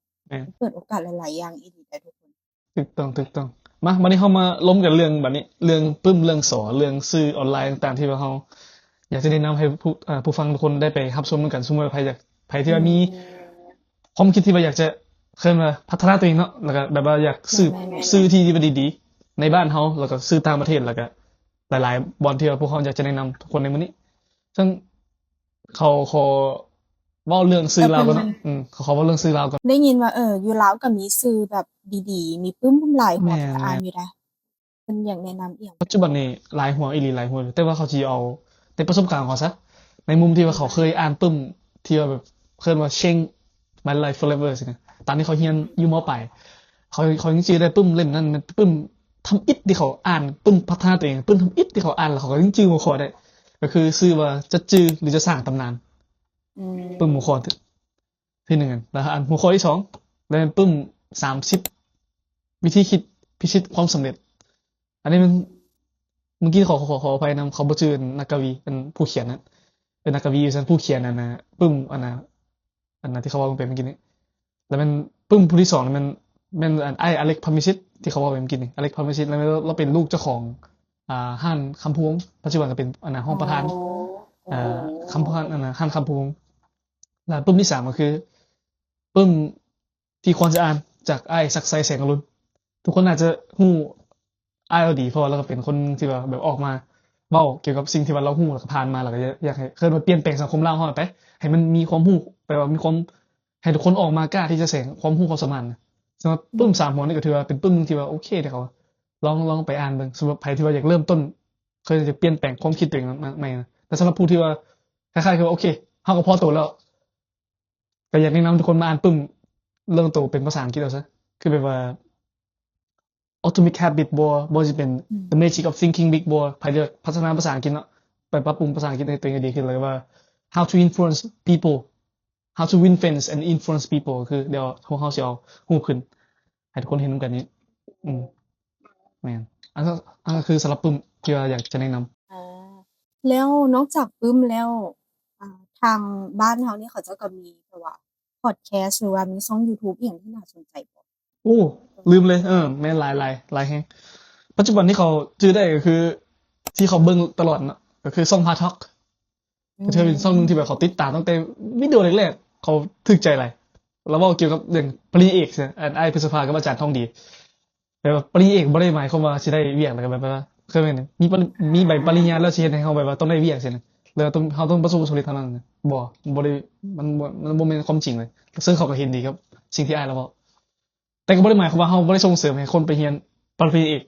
ເປີດໂອກາດຫຼາຍໆຢ່າງອີ່ຫຼີໄດ໋ທຸກຄົນ ຖືກຕ້ອງ ຖືກຕ້ອງ ມາ ບັດນີ້ເຮົາມາລົມກັນເລື່ອງ ບັດນີ້ເລື່ອງປຶ້ມ ເລື່ອງສໍ ເລື່ອງສື່ອອນລາຍຕ່າງໆ ທີ່ວ່າເຮົາຢາກຈະແນະນຳໃຫ້ຜູ້ ເອີ ຜູ້ຟັງທຸກຄົນໄດ້ໄປຮັບຊົມນຳກັນ ສົມມຸດວ່າໃຜຢາກ ໃຜທີ່ວ່າມີ ອືມ ຄວາມຄິດທີ່ວ່າຢາກຈະ ເອີ້ນວ່າພັດທະນາຕົວເອງເນາະ ແລ້ວກໍແບບວ່າຢາກສືບ ແມ່ນໆໆ ສື່ທີ່ດີໆ ໃນບ້ານເຮົາ ແລ້ວກໍສື່ຕ່າງປະເທດ ແລ້ວກໍຫຼາຍໆບ່ອນທີ່ວ່າພວກເຮົາຢາກຈະແນະນຳທຸກຄົນໃນມື້ນີ້ ເຊິ່ງເຂົາຂໍເວົ້າເລື່ອງສື່ລາວກ່ອນເນາະ ເອີ ເພິ່ນ ອືມ ເຂົາຂໍເວົ້າເລື່ອງສື່ລາວກ່ອນ ໄດ້ຍິນວ່າ ເອີ ຢູ່ລາວກໍມີສື່ແບບດີໆ ມີປຶ້ມຫຼາຍຫົວ ແມ່ນໆ ທີ່ອ່ານຢູ່ໄດ໋ ເພິ່ນຢາກແນະນຳອີ່ຫຍັງ? ປັດຈຸບັນນີ້ຫຼາຍຫົວອີ່ຫຼີ ຫຼາຍຫົວ ແຕ່ວ່າເຂົາຊິເອົາແຕ່ປະສົບການຂອງເຂົາຊະ ໃນມຸມທີ່ວ່າເຂົາເຄີຍອ່ານປຶ້ມທີ່ວ່າແບບ ເອີ້ນວ່າ change my life forever ຊີ້ນະ ຕອນທີ່ເຂົາຮຽນຢູ່ ມ.ປາຍ ເຂົາ ເຂົາຍັງຈື່ໄດ້ປຶ້ມເຫຼັ້ມນັ້ນແມ່ນປຶ້ມທຳອິດທີ່ເຂົາອ່ານ ປຶ້ມພັດທະນາຕົວເອງ ປຶ້ມທຳອິດທີ່ເຂົາອ່ານ ແລ້ວເຂົາກໍຍັງຈື່ຫົວຂໍ້ໄດ້ ກໍຄືຊື່ວ່າ ຈະຈື່ ຫຼື ຈະສ້າງຕຳນານ ອືມ ປຶ້ມຫົວຂໍ້ ທີໜຶ່ງ ແລ້ວອັນຫົວຂໍ້ທີສອງ ແລ້ວແມ່ນປຶ້ມສາມສິບວິທີຄິດພິຊິດຄວາມສຳເລັດ ອັນນີ້ແມ່ນ ເມື່ອກີ້ຂໍ ຂໍ ຂໍອະໄພນຳ ເຂົາບໍ່ຈື່ນັກກະວີ ອັນຜູ້ຂຽນນະ ເປັນນັກກະວີວ່າຊັ້ນ ຜູ້ຂຽນອັນນ່າ ປຶ້ມອັນນ່າ ອັນນັ້ນທີ່ເຂົາເວົ້າເປັນເມື່ອກີ້ນີ້ ແລ້ວແມ່ນປຶ້ມຜູ້ທີສອງແມ່ນ ແມ່ນອັນອ້າຍອາເລັກ ພະມິສິດ ທີ່ເຂົາເວົ້າເປັນເມື່ອກີ້ນີ້ ອາເລັກ ພະມິສິດ ແລ້ວແມ່ນລາວເປັນລູກເຈົ້າຂອງ ອ່າ ຮ້ານຄຳພູວົງ ປັດຈຸບັນກໍເປັນອັນນ່າ ຫ້ອງປະທານ ໂອ້ ເອີ ໂອ້ ຄຳ ອັນນ່າ ຮ້ານຄຳພູວົງ ແລ້ວປຶ້ມທີສາມກໍຄືປຶ້ມ ທີ່ຄວນຈະອ່ານ ຈາກອ້າຍ ສັກໄຊ ແສງອະລຸນ ທຸກຄົນອາດຈະຮູ້ ອ້າຍລາວດີ ເພາະວ່າລາວກໍເປັນຄົນທີ່ວ່າແບບອອກມາເວົ້າກ່ຽວກັບສິ່ງທີ່ວ່າລາວຮູ້ ແລ້ວກໍຜ່ານມາ ແລ້ວກໍຢາກ ຢາກໃຫ້ເອີ້ນວ່າປ່ຽນແປງສັງຄົມລາວເຮົາໄປ ໃຫ້ມັນມີຄວາມຮູ້ ແປວ່າມີຄວາມ ໃຫ້ທຸກຄົນອອກມາກ້າທີ່ຈະສະແດງຄວາມຮູ້ຄວາມສາມາດນະ. ສຳລັບປຶ້ມສາມຫົວນີ້ກໍຖືວ່າເປັນປຶ້ມໜຶ່ງທີ່ວ່າໂອເຄເດ້ ເຂົາວ່າລອງ ລອງໄປອ່ານເບິ່ງ ສຳລັບໃຜທີ່ວ່າຢາກເລີ່ມຕົ້ນ ເຄີຍຈະປ່ຽນແປງຄວາມຄິດຕົວເອງໃໝ່ນະ. ແຕ່ສຳລັບຜູ້ທີ່ວ່າຄ້າຍໆຄືວ່າ ໂອເຄ ເຮົາກໍພໍໂຕແລ້ວ ກໍຢາກແນະນຳທຸກຄົນມາອ່ານປຶ້ມເລື່ອງໂຕເປັນພາສາອັງກິດເອົາຊະ ຄືແບບວ່າ Atomic Habits ບໍ່ ບໍ່ວ່າຊິເປັນ The Magic of Thinking Big ບໍ່ ໃຜທີ່ພັດທະນາພາສາອັງກິດເນາະ ໄປປັບປຸງພາສາອັງກິດໃຫ້ຕົວເອງໃຫ້ດີຂຶ້ນ ແລ້ວກໍວ່າ How to Influence People How to Win Friends and Influence People ກໍຄືດຽວພວກເຮົາຊິເອົາຮູບຂຶ້ນໃຫ້ທຸກຄົນເຫັນນຳກັນນີ້. ອືມ ແມ່ນ ອັນ ອັນນັ້ນຄືສຳລັບປຶ້ມທີ່ວ່າຢາກຈະແນະນຳ. ອ່າ ແລ້ວນອກຈາກປຶ້ມແລ້ວ ອ່າ ທາງບ້ານເຮົານີ້ເຂົາເຈົ້າກໍມີແບບວ່າ podcast ຫຼືວ່າມີຊ່ອງ YouTube ອີ່ຫຍັງທີ່ໜ້າສົນໃຈບໍ່? ໂອ້ ລືມເລີຍ ເອີ ແມ່ນ ຫຼາຍ ຫຼາຍ ຫຼາຍແຮງ. ປັດຈຸບັນທີ່ເຂົາຈື່ໄດ້ກໍຄື ທີ່ເຂົາເບິ່ງຕະຫຼອດເນາະ ກໍຄືຊ່ອງ Pha Talk ອືມ ກໍຖືເປັນຊ່ອງໜຶ່ງທີ່ແບບເຂົາຕິດຕາມຕັ້ງແຕ່ວິດີໂອແລກໆ ເຂົາຖືກໃຈຫຼາຍ. ລາວເວົ້າກ່ຽວກັບເລື່ອງປະລິນຍາເອກ ອັນອ້າຍພຶດສະພາກັບອາຈານທອງດີ ແບບວ່າປະລິນຍາເອກບໍ່ໄດ້ໝາຍຄວາມວ່າຊິໄດ້ວຽກ ແລ້ວກໍແບບວ່າ ຄືແມ່ນ ມີປະລິ ມີໃບປະລິນຍາແລ້ວຊິເຮັດໃຫ້ເຮົາແບບວ່າຕ້ອງໄດ້ວຽກຊີ້ນະ ແລ້ວຕ້ອງ ເຮົາຕ້ອງປະສົບຜົນສຳເລັດເທົ່ານັ້ນນະ. ບໍ່ ບໍ່ໄດ້ ມັນບໍ່ ມັນບໍ່ແມ່ນຄວາມຈິງເລີຍ. ເຊິ່ງເຂົາກໍເຫັນດີກັບສິ່ງທີ່ອ້າຍລາວເວົ້າ ແຕ່ກໍບໍ່ໄດ້ໝາຍຄວາມວ່າເຮົາບໍ່ໄດ້ສົ່ງເສີມໃຫ້ຄົນໄປຮຽນປະລິນຍາເອກ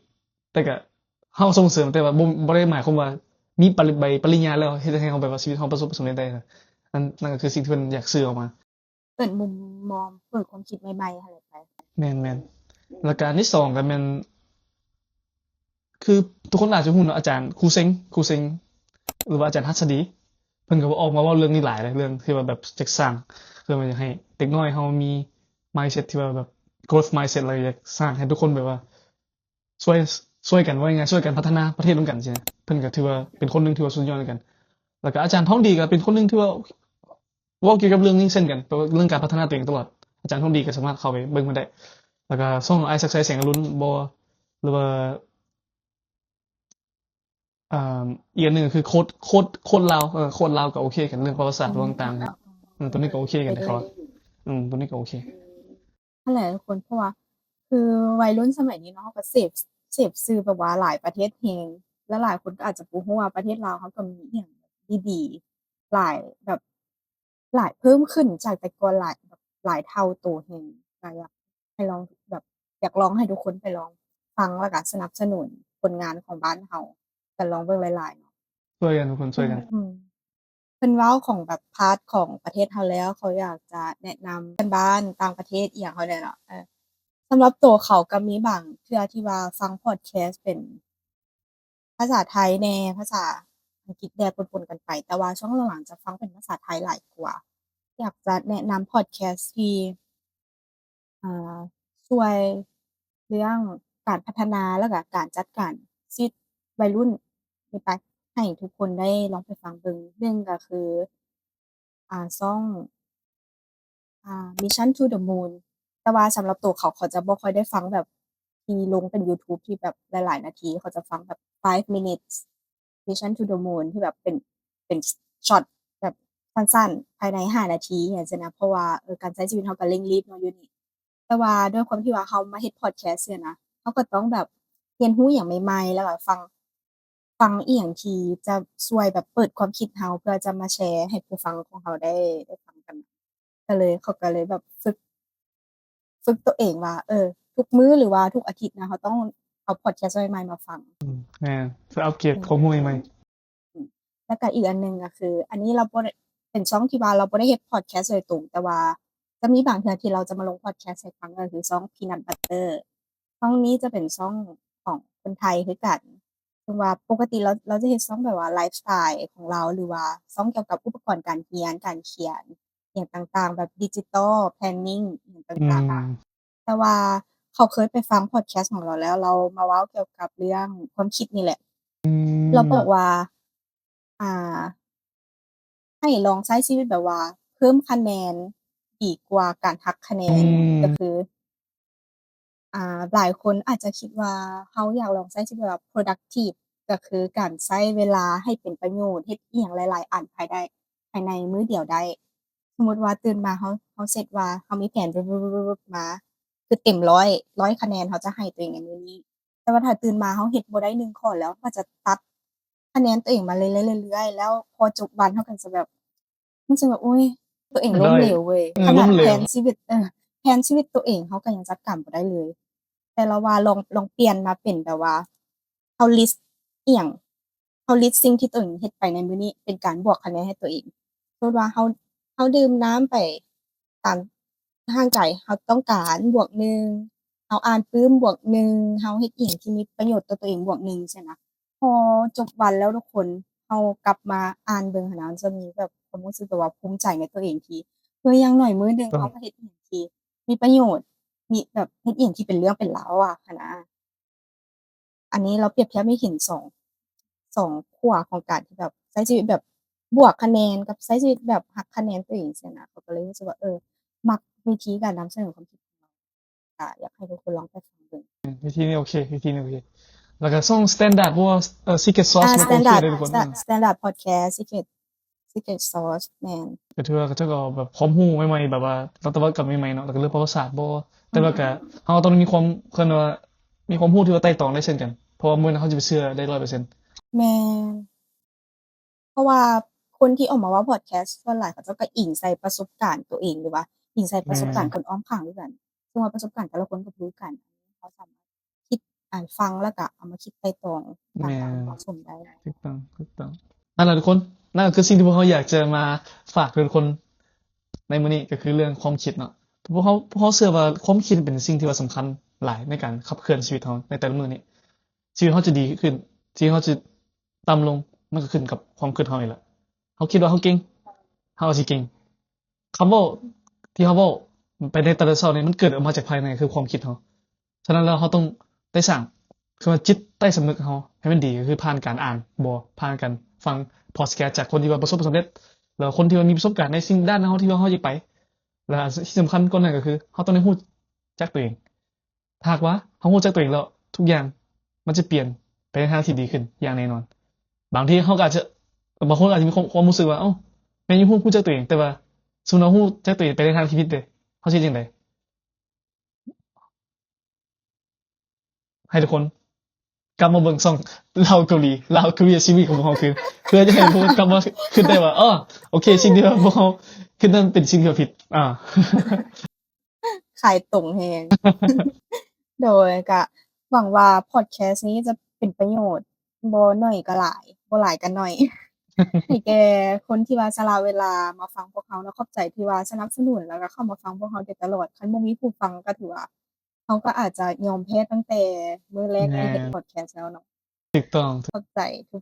ແຕ່ກໍເຮົາສົ່ງເສີມ ແຕ່ວ່າບໍ່ ບໍ່ໄດ້ໝາຍຄວາມວ່າມີປະລິ ໃບປະລິນຍາແລ້ວເຮັດໃຫ້ເຮົາແບບວ່າຊີວິດເຮົາປະສົບຜົນສຳເລັດໄດ້ນະ. ນັ້ນ ນັ້ນກໍຄືສິ່ງທີ່ເພິ່ນຢາກສື່ອອກມາ. ເປີດມຸມມອງ ເປີດຄວາມຄິດໃໝ່ໆຫັ້ນແຫຼະໄປ. ແມ່ນໆ ແລ້ວກະອັນທີສອງກໍແມ່ນ ຄືທຸກຄົນອາດຈະຮູ້ເນາະ ອາຈານຄູເຊັງ ຄູເຊັງ ຫຼືວ່າອາຈານຫັດສະດີ ເພິ່ນກໍອອກມາເວົ້າເລື່ອງນີ້ຫຼາຍເລີຍ ເລື່ອງທີ່ວ່າແບບຢາກສ້າງ ເພື່ອວ່າຢາກໃຫ້ເດັກນ້ອຍເຮົາມີ mindset ທີ່ວ່າແບບ growth mindset ແລ້ວຢາກສ້າງໃຫ້ທຸກຄົນແບບວ່າ ຊ່ວຍ ຊ່ວຍກັນ ເວົ້າງ່າຍໆ ຊ່ວຍກັນພັດທະນາປະເທດນຳກັນຊີ້ນະ. ເພິ່ນກໍຖືວ່າເປັນຄົນໜຶ່ງທີ່ວ່າສຸດຍອດນຳກັນ. ແລ້ວກໍອາຈານທອງດີກໍເປັນຄົນໜຶ່ງທີ່ວ່າເວົ້າກ່ຽວກັບເລື່ອງນີ້ເຊັ່ນກັນ ແປວ່າເລື່ອງການພັດທະນາຕົວເອງຕະຫຼອດ. ອາຈານທອງດີກໍສາມາດເຂົ້າໄປເບິ່ງເພິ່ນໄດ້. ແລ້ວກໍຊ່ອງອ້າຍສັກໄຊ ແສງອະລຸນບໍ່ ຫຼືວ່າ ອ່າ ອີກອັນໜຶ່ງກໍຄືໂຄດ ໂຄດ ໂຄດລາວ ເອີ ໂຄດລາວກໍໂອເຄກັນ ເລື່ອງປະຫວັດສາດ ອືມ ຕ່າງໆ ເອີ ຕົວນີ້ກໍໂອເຄກັນ ໂຕນີ້ກໍໂອເຄ ອືມ ຕົວນີ້ກໍໂອເຄ. ຫັ້ນແຫຼະທຸກຄົນ ເພາະວ່າຄືໄວລຸ້ນສະໄໝນີ້ເນາະ ເຮົາກໍເສບ ເສບສື່ແບບວ່າຫຼາຍປະເທດແຮງ ແລະ ຫຼາຍຄົນກໍອາດຈະບໍ່ຮູ້ວ່າປະເທດລາວເຮົາກໍມີອີ່ຫຍັງດີໆຫຼາຍ ແບບຫຼາຍເພີ່ມຂຶ້ນຈາກແຕ່ກ່ອນຫຼາຍ ແບບຫຼາຍເທົ່າໂຕແຮງ. ກໍຢາກໃຫ້ລອງ ແບບຢາກລອງໃຫ້ທຸກຄົນໄປລອງຟັງ ແລ້ວກໍສະໜັບສະໜູນຜົນງານຂອງບ້ານເຮົາ ກໍລອງເບິ່ງຫຼາຍໆເນາະ. ຊ່ວຍກັນທຸກຄົນ ຊ່ວຍກັນ. ອືມ ເພິ່ນເວົ້າຂອງແບບພາດຂອງປະເທດເຮົາແລ້ວ ເຂົາຢາກຈະແນະນຳເພື່ອນບ້ານຕ່າງປະເທດອີ່ຫຍັງເຮົາແດ່ເນາະ. ເອີ ສຳລັບໂຕເຂົາກໍມີບາງເທື່ອທີ່ວ່າຟັງພອດແຄສເປັນພາສາໄທແດ່ ພາສາອັງກິດແດ່ ປົນໆກັນໄປ ແຕ່ວ່າຊ່ວງຫຼັງໆຈະຟັງເປັນພາສາໄທຫຼາຍກວ່າ. ຢາກຈະແນະນຳພອດແຄສທີ່ ອ່າ ຊ່ວຍເລື່ອງການພັດທະນາ ແລ້ວກະການຈັດການຊີວິດໄວລຸ້ນນີ້ໄປ ໃຫ້ທຸກຄົນໄດ້ລອງໄປຟັງເບິ່ງ. ໜຶ່ງກໍຄື ອ່າ ຊ່ອງ ອ່າ Mission to the Moon ແຕ່ວ່າສຳລັບໂຕເຂົາ ເຂົາຈະບໍ່ຄ່ອຍໄດ້ຟັງແບບທີ່ລົງເປັນ YouTube ທີ່ແບບຫຼາຍໆນາທີ ເຂົາຈະຟັງແບບ five minutes Mission to the Moon ທີ່ແບບເປັນ ເປັນຊັອດແບບສັ້ນໆ ພາຍໃນຫ້ານາທີຫຍັງຊີ້ນະ ເພາະວ່າ ເອີ ການໃຊ້ຊີວິດເຮົາກໍເລັ່ງລີບເນາະຢູ່ນີ້. ແຕ່ວ່າດ້ວຍຄວາມທີ່ວ່າເຮົາມາເຮັດພອດແຄສຊີ້ນະ ເຮົາກໍຕ້ອງແບບຮຽນຮູ້ຫຍັງໃໝ່ໆ ແລ້ວກໍຟັງ ຟັງອີ່ຫຍັງທີ່ຈະຊ່ວຍແບບເປີດຄວາມຄິດເຮົາ ເພື່ອຈະມາແຊໃຫ້ຜູ້ຟັງຂອງເຮົາໄດ້ ໄດ້ຟັງກັນ. ກໍເລີຍ ເຂົາກໍເລີຍແບບຝຶກ ຝຶກໂຕເອງວ່າ ເອີ ທຸກມື້ ຫຼືວ່າທຸກອາທິດນະ ເຮົາຕ້ອງເອົາພອດແຄສໃໝ່ໆມາຟັງ. ອືມ ແມ່ນ ເພື່ອອັບເກຣດຄວາມຮູ້ໃໝ່ໆ. ອືມ ແລ້ວກໍອີກອັນໜຶ່ງກໍຄື ອັນນີ້ລາວບໍ່ໄດ້ ເປັນຊ່ອງທີ່ວ່າລາວບໍ່ໄດ້ເຮັດພອດແຄສໂດຍຕົງ ແຕ່ວ່າຈະມີບາງເທື່ອທີ່ລາວຈະມາລົງພອດແຄສໃຫ້ຟັງ ກໍຄືຊ່ອງ Peanut Butter. ຊ່ອງນີ້ຈະເປັນຊ່ອງຂອງຄົນໄທຄືກັນ ເຊິ່ງວ່າປົກກະຕິລາວ ລາວຈະເຮັດຊ່ອງແບບວ່າໄລຟ໌ສະໄຕລ໌ຂອງລາວ ຫຼືວ່າຊ່ອງກ່ຽວກັບອຸປະກອນການຮຽນ ການຂຽນ ຫຍັງຕ່າງໆ ແບບ digital planning ຫຍັງຕ່າງໆ. ອືມ ແຕ່ວ່າເຂົາເຄີຍໄປຟັງພອດແຄສຂອງລາວແລ້ວ ລາວມາເວົ້າກ່ຽວກັບເລື່ອງຄວາມຄິດນີ້ແຫຼະ. ອືມ ລາວບອກວ່າ ອ່າ ໃຫ້ລອງໃຊ້ຊີວິດແບບວ່າເພີ່ມຄະແນນດີກວ່າການຫັກຄະແນນ. ອືມ ກໍຄື ອ່າ ຫຼາຍຄົນອາດຈະຄິດວ່າເຮົາຢາກລອງໃຊ້ຊີວິດແບບ productive ກໍຄືການໃຊ້ເວລາໃຫ້ເປັນປະໂຫຍດ ເຮັດອີ່ຫຍັງຫຼາຍໆອັນພາຍໃນ ພາຍໃນມື້ດຽວໄດ້. ສົມມຸດວ່າຕື່ນມາ ເຮົາ ເຮົາເຊັດວ່າເຮົາມີແຜນ ວຶບໆໆໆ ມາ ຄືເຕັມຮ້ອຍ ຮ້ອຍຄະແນນ ເຮົາຈະໃຫ້ຕົວເອງໃນມື້ນີ້. ແຕ່ວ່າຖ້າຕື່ນມາເຮົາເຮັດບໍ່ໄດ້ໜຶ່ງຂໍ້ແລ້ວ ເຮົາກໍຈະຕັດຄະແນນຕົວເອງມາເລື້ອຍໆ ເລື້ອຍໆ ແລ້ວພໍຈົບວັນເຮົາກໍຈະແບບ ຮູ້ສຶກວ່າ ໂອ້ຍ ຕົວເອງລົ້ມເຫຼວເວີຍ. ເອີ ຂະໜາດ ລ້ມເຫຼວ ແຜນຊີວິດ ເອີ ແຜນຊີວິດຕົວເອງເຮົາກໍຍັງຈັດການບໍ່ໄດ້ເລີຍ. ແຕ່ລະວ່າລອງ ລອງປ່ຽນມາເປັນແບບວ່າ ເຮົາ list ອີ່ຫຍັງ ເຮົາ list ສິ່ງທີ່ຕົວເອງເຮັດໄປໃນມື້ນີ້ ເປັນການບວກຄະແນນໃຫ້ຕົວເອງ. ສົມມຸດວ່າເຮົາ ເຮົາດື່ມນ້ຳໄປຕາມຮ່າງກາຍເຮົາຕ້ອງການ ບວກໜຶ່ງ, ເຮົາອ່ານປຶ້ມ ບວກໜຶ່ງ, ເຮົາເຮັດອີ່ຫຍັງທີ່ມີປະໂຫຍດຕໍ່ຕົວເອງ ບວກໜຶ່ງ ຊີ້ນະ. ພໍຈົບວັນແລ້ວທຸກຄົນ ເຮົາກັບມາອ່ານເບິ່ງຫັ້ນນະ ມັນຈະມີແບບຄວາມຮູ້ສຶກແບບວ່າພູມໃຈໃນຕົວເອງທີ່ ເອີ ຢ່າງໜ້ອຍມື້ໜຶ່ງ ເຮົາກໍເຮັດອີ່ຫຍັງທີ່ມີປະໂຫຍດ ມີແບບເຮັດອີ່ຫຍັງທີ່ເປັນເລື່ອງເປັນລາວອະຫັ້ນນະ. ອັນນີ້ລາວປຽບທຽບໃຫ້ເຫັນສອງ ສອງຂົ້ວຂອງການທີ່ແບບໃຊ້ຊີວິດແບບບວກຄະແນນກັບໃຊ້ຊີວິດແບບຫັກຄະແນນຕົວເອງຊີ້ນະ. ເຂົາກໍເລີຍຮູ້ສຶກວ່າ ເອີ ມັກວິທີການນຳສະເໜີຄວາມຄິດຂອງລາວ ກໍຢາກໃຫ້ທຸກຄົນລອງໄປຟັງເບິ່ງ. ອືມ ວິທີນີ້ໂອເຄ ວິທີນີ້ໂອເຄ. ແລ້ວກໍຊ່ອງ Standard ບໍ່ວ່າ ເອີ Secret Sauce ມັນກໍໂອເຄເດ້ທຸກຄົນ. Standard Podcast Secret Secret Sauce ແມ່ນ ກໍຖືວ່າເຂົາເຈົ້າກໍເອົາແບບຄວາມຮູ້ໃໝ່ໆ ແບບວ່າລັດຕະວັນກັບໃໝ່ໆເນາະ ແລ້ວກໍເລື່ອງປະຫວັດສາດບໍ່ ແຕ່ວ່າກໍ ເຮົາຕ້ອງມີຄວາມ ເອີ້ນວ່າມີຄວາມຮູ້ທີ່ວ່າໄຕ່ຕອງໄດ້ເຊັ່ນກັນ ເພາະວ່າບໍ່ແມ່ນເຮົາຈະໄປເຊື່ອໄດ້ຮ້ອຍເປີເຊັນ. ແມ່ນ ເພາະວ່າຄົນທີ່ອອກມາເວົ້າ podcast ສ່ວນຫຼາຍເຂົາເຈົ້າກໍອີງໃສ່ປະສົບການຕົວເອງ ຫຼືວ່າອີງໃສ່ປະສົບການ ແມ່ນ ຄົນອ້ອມຂ້າງຄືກັນ ເຊິ່ງວ່າປະສົບການແຕ່ລະຄົນກໍບໍ່ຄືກັນ ເຮົາສາມາດຄິດ ອ່ານ ຟັງ ແລ້ວກໍເອົາມາຄິດໄຕ່ຕອງ ແມ່ນ ເໝາະສົມໄດ້. ຖືກຕ້ອງ ຖືກຕ້ອງ. ນັ້ນແຫຼະທຸກຄົນ ນັ້ນກໍຄືສິ່ງທີ່ພວກເຮົາຢາກຈະມາຝາກເຖິງທຸກຄົນໃນມື້ນີ້ ກໍຄືເລື່ອງຄວາມຄິດເນາະ. ພວກເຮົາ ພວກເຮົາເຊື່ອວ່າຄວາມຄິດເປັນສິ່ງທີ່ວ່າສຳຄັນຫຼາຍໃນການຂັບເຄື່ອນຊີວິດເຮົາໃນແຕ່ລະມື້ນີ້. ຊີວິດເຮົາຈະດີຂຶ້ນ ຊີວິດເຮົາຈະຕ່ຳລົງ ມັນກໍຂຶ້ນກັບຄວາມຄິດເຮົານີ້ແຫຼະ. ເຮົາຄິດວ່າເຮົາເກັ່ງ ເຮົາກໍຊິເກັ່ງ. ຄຳເວົ້າທີ່ເຮົາເວົ້າໄປໃນແຕ່ລະເຊົ້ານີ້ ມັນເກີດອອກມາຈາກພາຍໃນ ຄືຄວາມຄິດເຮົາ. ສະນັ້ນແລ້ວ ເຮົາຕ້ອງໄດ້ສ້າງ ຄືວ່າຈິດໃຕ້ສຳນຶກເຮົາໃຫ້ມັນດີ ກໍຄືຜ່ານການອ່ານບໍ ຜ່ານການຟັງ podcast ຈາກຄົນທີ່ວ່າປະສົບຜົນສຳເລັດ ແລ້ວຄົນທີ່ວ່າມີປະສົບການໃນສິ່ງດ້ານເຮົາທີ່ວ່າເຮົາຢາກໄປ. ແລ້ວທີ່ສຳຄັນກວ່ານັ້ນກໍຄື ເຮົາຕ້ອງໄດ້ຮູ້ຈັກຕົວເອງ. ຖ້າຫາກວ່າເຮົາຮູ້ຈັກຕົວເອງແລ້ວ ທຸກຢ່າງມັນຈະປ່ຽນໄປໃນທາງທີ່ດີຂຶ້ນຢ່າງແນ່ນອນ. ບາງທີເຮົາກໍອາດຈະ ບາງຄົນອາດຈະມີຄວາມ ຄວາມຮູ້ສຶກວ່າ ເອົ້າ ແມ່ນຢູ່ ຮູ້ ຮູ້ຈັກຕົວເອງ ແຕ່ວ່າສົມມຸດເຮົາຮູ້ຈັກຕົວເອງໄປໃນທາງທີ່ຜິດເດ ເຮົາຊິເຮັດຈັ່ງໃດ? ໃຫ້ທຸກຄົນກັບມາເບິ່ງຊ່ອງລາວເກົາຫຼີ ລາວເກົາຫຼີຊີວິດຂອງພວກເຮົາຄືນ ເພື່ອຈະໃຫ້ພວກເຮົາກັບມາຄິດໄດ້ວ່າ ອໍ ໂອເຄ ສິ່ງທີ່ວ່າພວກເຮົາຄິດນັ້ນເປັນສິ່ງທີ່ວ່າຜິດ. ອາ ຂາຍຕົງແຮງ. ໂດຍ ກະຫວັງວ່າ podcast ນີ້ຈະເປັນປະໂຫຍດ ບໍ່ໜ້ອຍກໍຫຼາຍ ບໍ່ຫຼາຍກໍໜ້ອຍ ໃຫ້ແກ່ຄົນທີ່ວ່າສະຫຼະເວລາມາຟັງພວກເຮົາເນາະ. ຂອບໃຈທີ່ວ່າສະໜັບສະໜູນ ແລ້ວກໍເຂົ້າມາຟັງພວກເຮົາໂດຍຕະຫຼອດ. ຄັນບໍ່ມີຜູ້ຟັງກໍຖືວ່າ ເຮົາກໍອາດຈະຍອມແພ້ຕັ້ງແຕ່ມື້ແລກທີ່ເຮັດ ແມ່ນ podcast ແລ້ວເນາະ. ຖືກຕ້ອງ. ຂອບໃຈ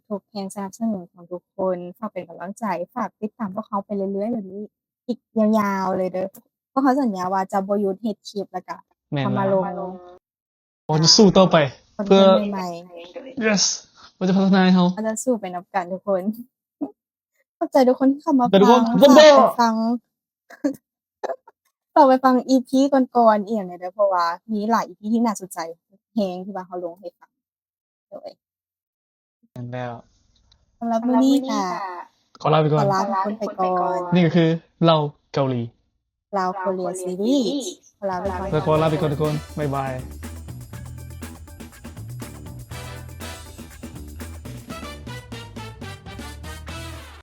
ທຸກໆແຮງສະໜັບສະໜູນຂອງທຸກຄົນ. ຝາກເປັນກຳລັງໃຈ ຝາກຕິດຕາມພວກເຮົາໄປເລື້ອຍໆແບບນີ້ອີກຍາວໆເລີຍເດີ. ພວກເຮົາສັນຍາວ່າຈະບໍ່ຢຸດເຮັດຄລິບ ແລ້ວກະ ແມ່ນ ທຳມາລົງ ແລ້ວ ເຮົາຈະສູ້ຕໍ່ໄປເພື່ອ ຄອນເທັນໃໝ່ໆ yes ເພື່ອຈະພັດທະນາໃຫ້ເຮົາ. ເຮົາຈະສູ້ໄປນຳກັນທຸກຄົນ. ຂອບໃຈທຸກຄົນທີ່ເຂົ້າມາຟັງ. ຝາກໄປຟັງ ຝາກໄປຟັງອີພີກ່ອນໆອີກແດ່ເດີ ເພາະວ່າມີຫຼາຍອີພີທີ່ໜ້າສົນໃຈແຮງທີ່ວ່າເຮົາລົງໃຫ້ຟັງ. ໂດຍ ແມ່ນແລ້ວ. ສຳລັບມື້ນີ້ກະຂໍລາໄປກ່ອນ ຂໍລາທຸກຄົນໄປກ່ອນ. ນີ້ກໍຄືລາວເກົາຫຼີ ລາວເກົາຫຼີຊີວິດ. ຂໍລາໄປກ່ອນ ແລ້ວຂໍລາໄປກ່ອນທຸກຄົນ. ບາຍບາຍ.